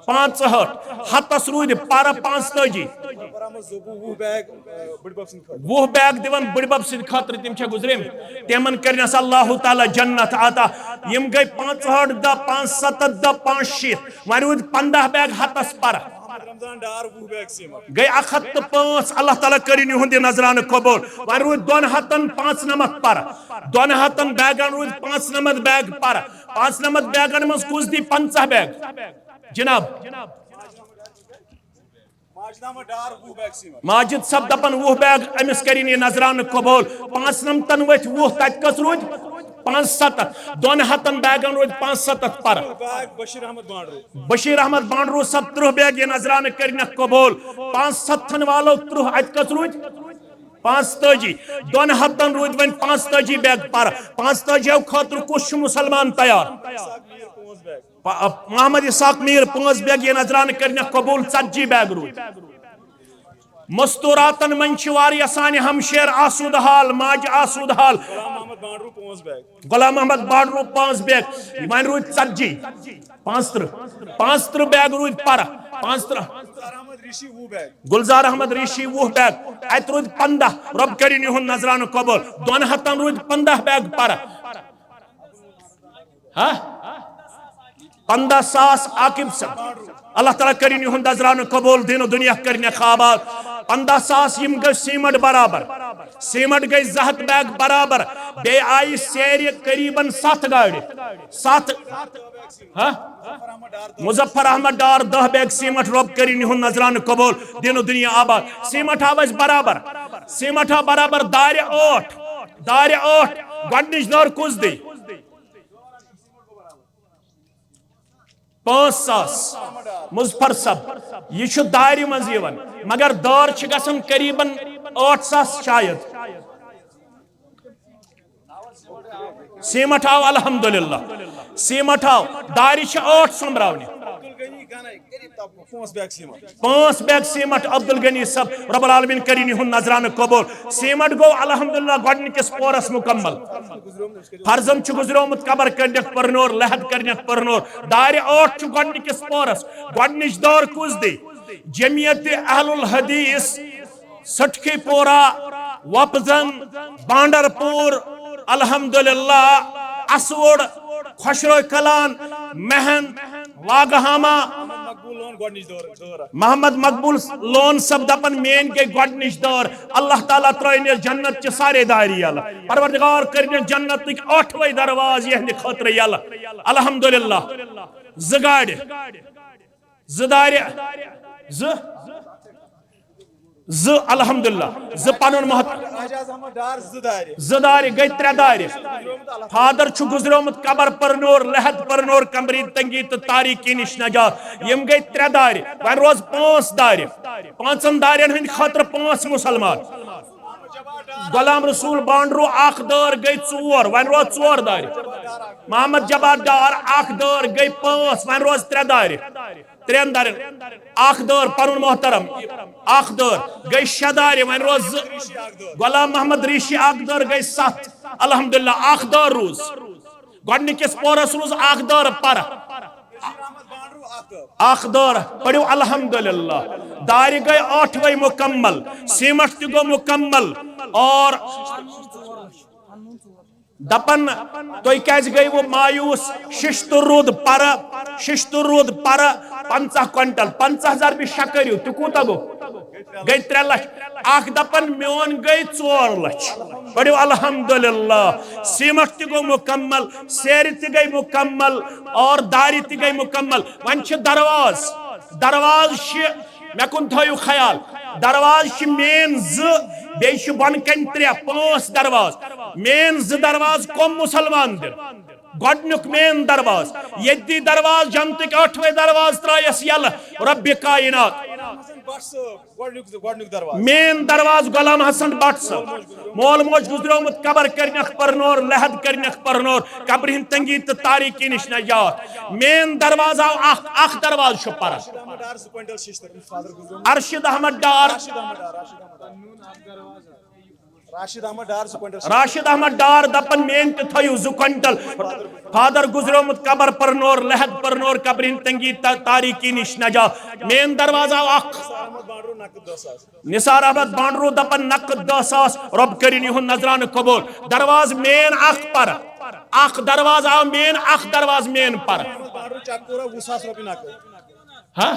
پانٛژہٲٹھ۔ ہتس روٗدۍ پرٕ پانٛژتٲجی۔ برابر احمد زوبو وُہ بیگ، اے، بٕڈبب سٕنٛدِ خٲطرٕ۔ وُہ بیگ دِوان بٕڈبب سٕنٛدِ خٲطرٕ، تِم چھا گُزرِم؟ تِمن کٔرنس اللہ تعالیٰ جنت عطا۔ یِم گٔے پانٛژہٲٹھ دہ، پانٛژستتھ دہ، پانٛژشیٖتھ۔ وۄنۍ روٗدۍ پنٛداہ بیگ ہتس پرٕ۔ محمد رمضان ڈار وُہ بیگ سیمٹ۔ گٔے اکھ ہتھ تہٕ پانٛژھ، اللہ تعالیٰ کٔرِن یِہُنٛد یہِ نذرانہٕ قبوٗل۔ وۄنۍ روٗدۍ دۄن ہتن پانٛژنمتھ پرٕ۔ دۄن ہتن بیگن روٗدۍ پانٛژنمتھ بیگ پرٕ۔ پانٛژنمتھ بیگن منٛز کُس دی پنٛژاہ بیگ؟ جناب۔ ماجد احمد ڈار وُہ بیگ سیمٹ۔ ماجد صٲب دپان وُہ بیگ، أمِس کٔرِن یہِ نذرانہٕ قبوٗل۔ پانٛژنمتن ؤتھۍ وُہ، تتہِ کٔژ روٗدۍ؟ پانٛژستتھ۔ دۄن ہتن بیگن روٗدۍ پانٛژستتھ پرٕ۔ بیگ بشیر احمد بانڈرو۔ بشیر احمد بانڈرو صٲب ترٕٛہ بیگ، یہِ نذرانہٕ کٔرِنکھ قبوٗل۔ پانٛژستتھن والو ترٕٛہ، اتہِ کٔژ روٗدۍ؟ پانٛژتٲجی۔ دۄن ہتن روٗدۍ وۄنۍ پانٛژتٲجی بیگ پرٕ۔ پانٛژتٲجیو خٲطرٕ کُس چھُ مسلمان تیار؟ اسحاق میر پانٛژھ بیگ۔ پ-، محمد اسحاق میر پانٛژھ بیگ، یہِ نذرانہٕ کٔرِنکھ قبوٗل، ژتجی بیگ روٗدۍ۔ مستوراتن منٛز چھِ واریاہ سانہِ ہمشیر آسوٗدٕ حال، ماجہِ آسوٗدٕ حال۔ غلام محمد بانڈرو پانٛژھ بیگ۔ غلام محمد بانڈرو پانٛژھ بیگ، وۄنۍ روٗدۍ ژتجی۔ پانٛژترٕٛہ، پانٛژترٕٛہ بیگ روٗدۍ پرٕ، پانٛژترٕٛہ۔ گلزار احمد ریٖشی وُہ بیگ۔ گلزار احمد ریٖشی وُہ بیگ، اتہِ روٗدۍ پنٛداہ۔ رۄب کٔرِن یِہُنٛد نذرانہٕ قبوٗل۔ دۄن ہتن روٗدۍ پنٛداہ بیگ پرٕ۔ ہا؟ پنٛداہ ساس عاقب صٲب۔ اللہ تعالیٰ کٔرِن یِہُنٛد نذرانہٕ قبوٗل، دیٖن و دُنیا کٔرِنکھ آباد۔ پنٛداہ ساس یِم گٔے سیمٹ برابر۔ سیمٹ گٔے زٕ ہتھ بیگ برابر۔ بیٚیہِ آیہِ سیرِ قریباً ستھ گاڑِ۔ ستھ۔ ہا؟ مظفر احمد ڈار دہ بیگ سیمٹ، رۄب کٔرِن یِہُنٛد نذرانہٕ قبوٗل، دیٖن و دُنیا آباد۔ سیمٹ آو اَسہِ برابر۔ سیمٹ آو برابر دارِ ٲٹھ۔ دارِ ٲٹھ۔ گۄڈٕنِچ دٲر کُس دی؟ پانٛژھ ساس۔ مظفر صٲب، یہِ چھُ دارِ منٛز یِوان، مگر دٲر چھِ گژھان قریباً ٲٹھ ساس شاید۔ سیمٹ آو الحمدللہ۔ سیمٹ آو، دارِ چھِ ٲٹھ سوٚمبراونہِ۔ عبدالغنی گنے، قریب تام پانٛژھ بیگ سیمٹ۔ پانٛژھ بیگ سیمٹ عبدالغنی صٲب، رب العالمین کٔرِن یِہُنٛد نذرانہٕ قبوٗل۔ سیمٹ گوٚو الحمدللہ گۄڈٕنِکِس پورس مُکمل۔ فرزند چھُ گُزریومُت، قبر کٔرنَکھ پرنور، لحد کٔرنَکھ پرنور۔ دارِ ٲٹھ چھُ گۄڈٕنِکِس پورس۔ گۄڈٕنِچ دٲر کُس دی؟ جمعیت اہل الحدیث سٹھی پورہ، وپزن، بانڈر پور، الحمدللہ، اسوڑ، خۄشرو کلان، مہن، واگہاما۔ محمد مقبول لون گۄڈٕنِچ دٲر، دٲر۔ محمد مقبول لون صٲب دپان، میٲنۍ گٔے گۄڈٕنِچ دٲر، اللہ تعالیٰ ترٲینس جنت چہِ سارے دارِ یلہٕ، پروردگار کٔرنس جنتٕکۍ ٲٹھوے دروازٕ یہندِ خٲطرٕ یلہٕ۔ الحمدللہ۔ زٕ گاڑِ، زٕ دارِ، زٕ، زٕ الحمدللہ، زٕ پنُن محت-، اعجاز احمد ڈار زٕ دارِ۔ زٕ دارِ گٔے ترٛےٚ دارِ۔ فادر چھُ گُزریومُت قبر پرنور، لحد پرنور، قمبری تنگی تہٕ تاریکی نِش نجات۔ یِم گٔے ترٛےٚ دارِ۔ وۄنۍ روز پانٛژھ دارِ۔ پانٛژن دارٮ۪ن ہٕنٛدِ خٲطرٕ پانٛژھ مُسلمان۔ غلام رسول بانڈرو اکھ دٲر گٔے ژور، وۄنۍ روز ژور دارِ۔ محمد جبار ڈار اکھ دٲر گٔے پانٛژھ، وۄنۍ روز ترٛےٚ دارِ۔ ترٛٮ۪ن دارٮ۪ن۔ اکھ دٲر پنُن محترم، اکھ دٲر گٔے شےٚ دارِ، وۄنۍ روز زٕ۔ غلام محمد ریٖشی اکھ دٲر گٔے ستھ۔ الحمدللہ، اکھ دٲر روٗز۔ گۄڈٕنِکِس پورس روٗز اکھ دٲر پرٕ۔ اکھ دٲر پٔرِو الحمدللہ۔ دارِ گٔے ٲٹھوَے مُکمل، سیمٹ تہِ گوٚو مُکمل۔ اور دپان، تُہۍ کیازِ گٔیوٕ مایوس؟ ششتُر روٗد پرٕ، ششتُر روٗد پرٕ، پنژاہ کوینٹل، پنژاہ ضربِ شےٚ کٔرِو، تہِ کوٗتاہ گوٚو؟ گٔے ترٛےٚ لچھ۔ اکھ دپان، میون گٔے ژور لچھ۔ پٔرِو الحمدللہ۔ سیمٹ تہِ گوٚو مکمل، سیرِ تہِ گٔے مکمل، اور دارِ تہِ گٔے مکمل۔ وۄنۍ چھِ درواز، درواز چھِ، مےٚ کُن تھٲیِو خیال، درواز چھِ مین زٕ، بیٚیہِ چھِ بۄنہٕ کَنہِ ترٛےٚ، پانٛژھ درواز۔ مین زٕ درواز کۄم مُسلمان دِن؟ گۄڈٕنیُک مین درواز، ییٚتہِ دی درواز جنتٕکۍ ٲٹھوَے درواز ترٛایَس یَلہٕ، رۄبِ کائنات۔ غلام حسن بٹ صٲب، گۄڈٕنیُک، گۄڈٕنیُک درواز۔ مین درواز غلام حسن بٹ صٲب۔ مول موج گُزریومُت، قبر کٔرنَکھ پرنور، لحد کٔرنَکھ پرنور، قبرِ ہِنٛدِ تنگی تہٕ تاریکی نِش نجات۔ مین درواز آو اکھ، اکھ درواز چھُ پران۔ راشد احمد ڈار زٕ کوینٹل شیٚشتٕر، أمِس فادر گُزریومُت۔ ارشد احمد ڈار۔ راشد احمد ڈار، راشد احمد ڈار۔ راشد احمد ڈار زٕ کوینٹل۔ راشد احمد ڈار دپان، مین تہِ تھٲیِو زٕ کوینٹل۔ فادر گُزریومُت، قبر پرنور، لحد پرنور، قبرِ ہِنٛدِ تنگی تا-، تاریکی نِش نجات۔ مین درواز آو اکھ۔ نثار احمد بانڈرو نقد دہ ساس۔ نثار احمد بانڈرو دپان، نقد دہ ساس، رۄب کٔرِن یِہُنٛد نذرانہٕ قبول۔ درواز مین اکھ پر، اکھ درواز آو مین، اکھ درواز مین پر۔ احمد بانڈرو چکورہ وُہ ساس رۄپیہِ نقد۔ ہا؟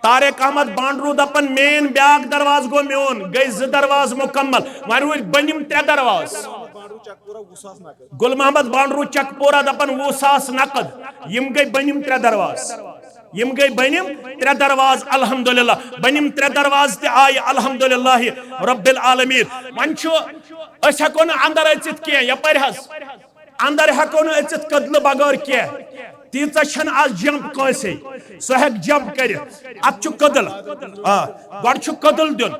طارق احمد بانڈرو دپان، مین بیاکھ درواز گوٚو میون، گٔے زٕ درواز مکمل، وۄنۍ روٗدۍ بٔنِم ترٛےٚ درواز۔ گل محمد بانڈرو چکپورہ دپان، وُہ ساس نقد، یِم گٔے بٔنِم ترٛےٚ درواز، یِم گٔے بٔنِم ترٛےٚ درواز، الحمدللہ، بٔنِم ترٛےٚ درواز تہِ آیہِ، الحمدللہ رب العالمین۔ وۄنۍ چھُ، أسۍ ہٮ۪کو نہٕ اندر أژِتھ کینٛہہ، یپٲرۍ حظ۔ اندر ہٮ۪کو نہٕ أژِتھ کٔدلہٕ بغٲر کینٛہہ۔ تیٖژاہ چھنہٕ از جمپ کٲنٛسے۔ سُہ ہٮ۪کہِ جمپ کٔرِتھ۔ اتھ چھُ کٔدٕل۔ آ، گۄڈٕ چھُ کٔدٕل دیُن۔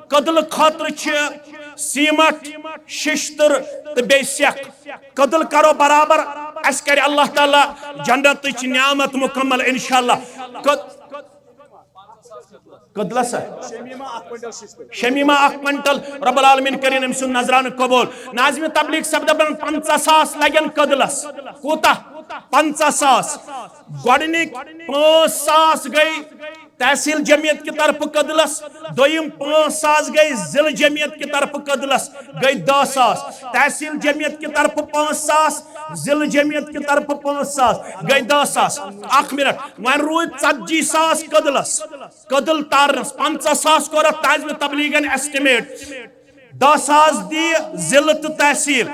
کٔدلہٕ خٲطرٕ چھِ سیمٹ، ششتٕر تہٕ بیٚیہِ سٮ۪کھ۔ کٔدٕل کرو برابر، اسہِ کرِ اللہ تعالیٰ جنتٕچ نعمت مکمل انشاءاللہ۔ کٔد-، کٔدلس ہا؟ شمیمہ اکھ کوینٹل شیٚستٕر۔ شمیمہ اکھ کوینٹل، رب العالمین کٔرِن أمۍ سُنٛد نذرانہٕ قبول۔ ناظمِ تبلیغ صٲب دپان، پنژاہ ساس لگن کٔدلس۔ کوٗتاہ؟ پنژاہ ساس۔ گۄڈٕنِکۍ پانٛژھ ساس گٔے تحصیل جمعیت کہِ طرفہٕ کٔدلس، دوٚیِم پانٛژھ ساس گٔے ضلع جمعیت کہِ طرفہٕ کٔدلس، گٔے دہ ساس۔ تحصیل جمعیت کہِ طرفہٕ پانٛژھ ساس، ضلع جمعیت کہِ طرفہٕ پانٛژھ ساس، گٔے دہ ساس۔ اکھ منٹ، وۄنۍ روٗدۍ ژتجی ساس کٔدلس۔ کٔدٕل تارنس پنژاہ ساس کوٚر اتھ ناظمِ تبلیغن estimate۔ دہ ساس دی ضلع تہٕ تحصیل،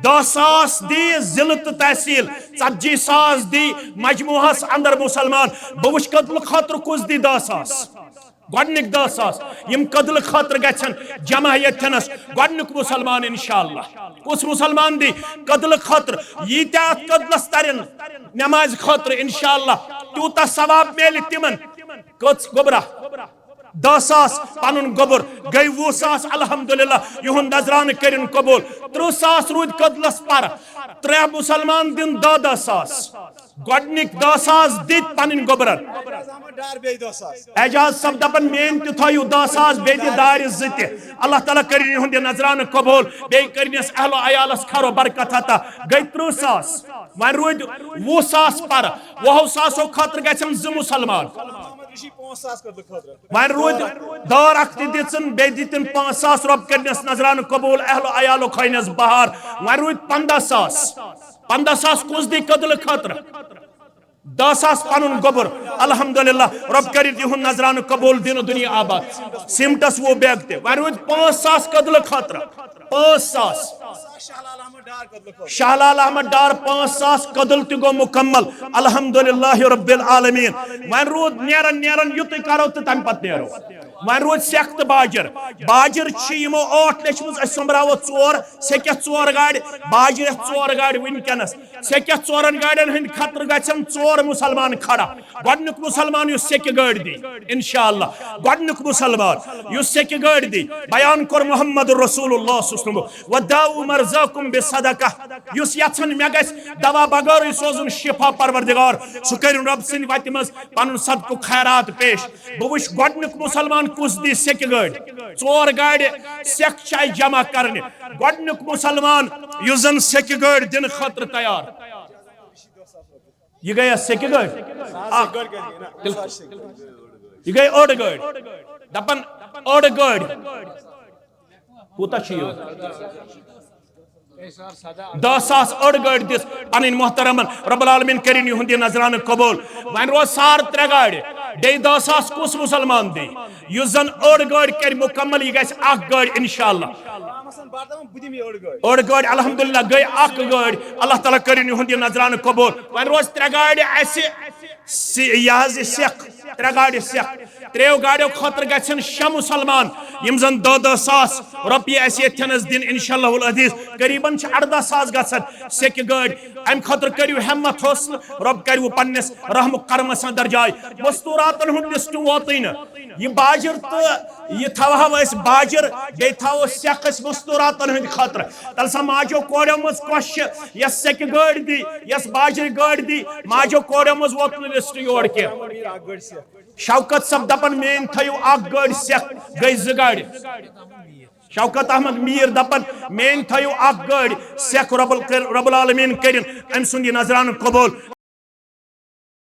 دہ ساس دی ضلع تہٕ تحصیل، ژتجی ساس دی مجموعس اندر مُسلمان۔ بہٕ وٕچھ کٔدلہٕ خٲطرٕ کُس دی دہ ساس۔ گۄڈٕنِکۍ دہ ساس یِم کٔدلہٕ خٲطرٕ گژھن جمع ییٚتھٮ۪نس، گۄڈٕنیُک مُسلمان انشاءاللہ۔ کُس مُسلمان دی کٔدلہٕ خٲطرٕ؟ ییٖتیٛاہ اتھ کٔدلس ترن نمازِ خٲطرٕ انشاءاللہ، تیوٗتاہ ثواب میلہِ تِمن۔ کٔژ گوٚبرا؟ دہ ساس پنُن گوٚبُر، گٔے وُہ ساس، الحمدللہ، یِہُنٛد نذرانہٕ کٔرِن قبول۔ ترٕٛہ ساس روٗدۍ کٔدلس پر، ترٛےٚ مُسلمان دِن دہ دہ ساس۔ گۄڈٕنِکۍ دہ ساس دِتۍ پنٕنۍ گوٚبرن۔ اعجاز احمد ڈار بیٚیہِ دہ ساس۔ اعجاز صٲب دپان، میٲنۍ تہِ تھٲیِو دہ ساس، بیٚیہِ دِ دارِ زٕ تہِ۔ اللہ تعالیٰ کٔرِن یِہُنٛد یہِ نذرانہٕ قبول، بیٚیہِ کٔرِنس اہل و عیالس خیر و برکت عطا۔ گٔے ترٕٛہ ساس، وۄنۍ روٗدۍ وُہ ساس پر، وُہو ساسو خٲطرٕ گژھن زٕ مُسلمان۔ محمد رشی پانٛژھ ساس کٔدلہٕ خٲطرٕ۔ وۄنۍ روٗدۍ دار اکھ تہِ دِژٕن، بیٚیہِ دِتِن پانٛژھ ساس، رۄب کٔرنس نظرانہٕ قبول، اہل و عیالو کھٲینس بہار۔ وۄنۍ روٗدۍ پنٛداہ ساس۔ پنٛداہ ساس کُس دی کٔدلہٕ خٲطرٕ؟ دہ ساس پنُن گوٚبُر۔ الحمدللہ، رۄب کٔرِتھ یِہُنٛد نظرانہٕ قبول، دِنہٕ دُنیا آباد۔ سیمٹس وُہ بیگ تہِ۔ وۄنۍ روٗدۍ پانٛژھ ساس کٔدلہٕ خٲطرٕ۔ پانٛژھ ساس۔ شاہ لال احمد ڈار کٔدلہٕ خٲطرٕ۔ شاہ لال احمد ڈار پانٛژھ ساس کٔدٕل تہِ گوٚو مُکمل۔ الحمدللہ رب العالمین۔ وۄنۍ روٗد نیران نیران یُتُے کرو تہٕ تمہِ پتہٕ نیرو۔ وۄنۍ روٗد سٮ۪کھ تہٕ باجر۔ باجر چھِ یِمو ٲٹھ لیچھمٕژ، أسۍ سوٚمبراوو ژور، سٮ۪کھ ژور گاڑِ، باجر ژور گاڑِ وٕنکیٚنس۔ سٮ۪کھ ژورن گاڑٮ۪ن ہٕنٛدِ خٲطرٕ گژھن ژور مُسلمان کھڑا۔ گۄڈٕنیُک مُسلمان یُس سٮ۪کہِ گٲڑۍ دی، انشاءاللہ، گۄڈٕنیُک مُسلمان یُس سٮ۪کہِ گٲڑۍ دی، بیان کوٚر محمد رسول اللہ صلی اللہ علیہ وسلم، "وداؤ مرضاکم بالصدقہ"، یُس یژھن مےٚ گژھِ دوا بغٲرٕے سوزُن شفا پروردگار، سُہ کٔرِن رۄب سٕنٛدِ وتہِ منٛز پنُن صدقہٕ خیرات پیش۔ بہٕ وٕچھ گۄڈٕنیُک مُسلمان کُس دی سٮ۪کہِ گٲڑۍ، ژور گاڑِ سٮ۪کھ چھِ اَسہِ جمع کرنہِ۔ گۄڈٕنیُک مُسلمان یُس زن سٮ۪کہِ گٲڑۍ دِنہٕ خٲطرٕ تیار۔ یہِ گٔیہ سیٚکہِ گٲڑۍ؟ اکھ۔ تیٚلہِ یہِ گٔے أڑ گٲڑۍ۔ دپان أڑ گٲڑۍ۔ کوٗتاہ چھُ یہِ؟ دَہ ساس أڑ گٲڑۍ دِژ پنٕنۍ محترمن۔ رب العالمین کٔرِن یِہُنٛد یہِ نذرانہٕ قبول۔ وۄنۍ روز ساڑ ترٛےٚ گاڑِ، بیٚیہِ دَہ ساس کُس مسلمان دی؟ یُس زن أڑ گٲڑۍ کرِ مکمل، یہِ گژھِ اکھ گٲڑۍ انشاءاللہ۔ أڑ گٲڑۍ الحمدللہ گٔے اکھ گٲڑۍ۔ اللہ تعالیٰ کٔرِن یِہُنٛد یہِ نذرانہٕ قبول۔ وۄنۍ روز ترٛےٚ گاڑِ اسہِ، سی-، یہِ حظ یہِ سیٚکھ، ترٛےٚ گاڑِ سیٚکھ۔ ترٛیٚیو گاڑیو خٲطرٕ گژھن شےٚ مسلمان، یِم زن دَہ دَہ ساس رۄپیہِ اسہِ ییٚتھٮ۪نس دِن انشاءاللہ العزیز۔ قریباً چھِ اَرداہ ساس گژھن سیٚکہِ گٲڑۍ۔ امہِ خٲطرٕ کٔرِو ہمت، حوصلہٕ، رۄب کَرِوٕ پننِس رحم و کرمس اندر جاے۔ مستوراتن ہُنٛد لسٹ ووتُے نہٕ۔ یہِ باجر تہٕ یہِ تھاوہو أسۍ باجر، بیٚیہِ تھاوو سیٚکھ أسۍ مستوراتن ہٕنٛدِ خٲطرٕ۔ تَلہٕ سا ماجو کوریو منٛز کۄس چھِ، یۄس سیٚکہِ گٲڑۍ دی، یۄس باجرِ گٲڑۍ دی، ماجو کوریو منٛز ووت نہٕ لسٹ یور کینٛہہ۔ شوکت صٲب دپان، میٲنۍ تھٲیِو اکھ گٲڑۍ سیٚکھ، گٔے زٕ گاڑِ۔ شوکت احمد میر دپان، میٲنۍ تھٲیِو اکھ گٲڑۍ سیٚکھ، رب ال-، رب العالمین کٔرِن أمۍ سُنٛد یہِ نذرانہٕ قبول۔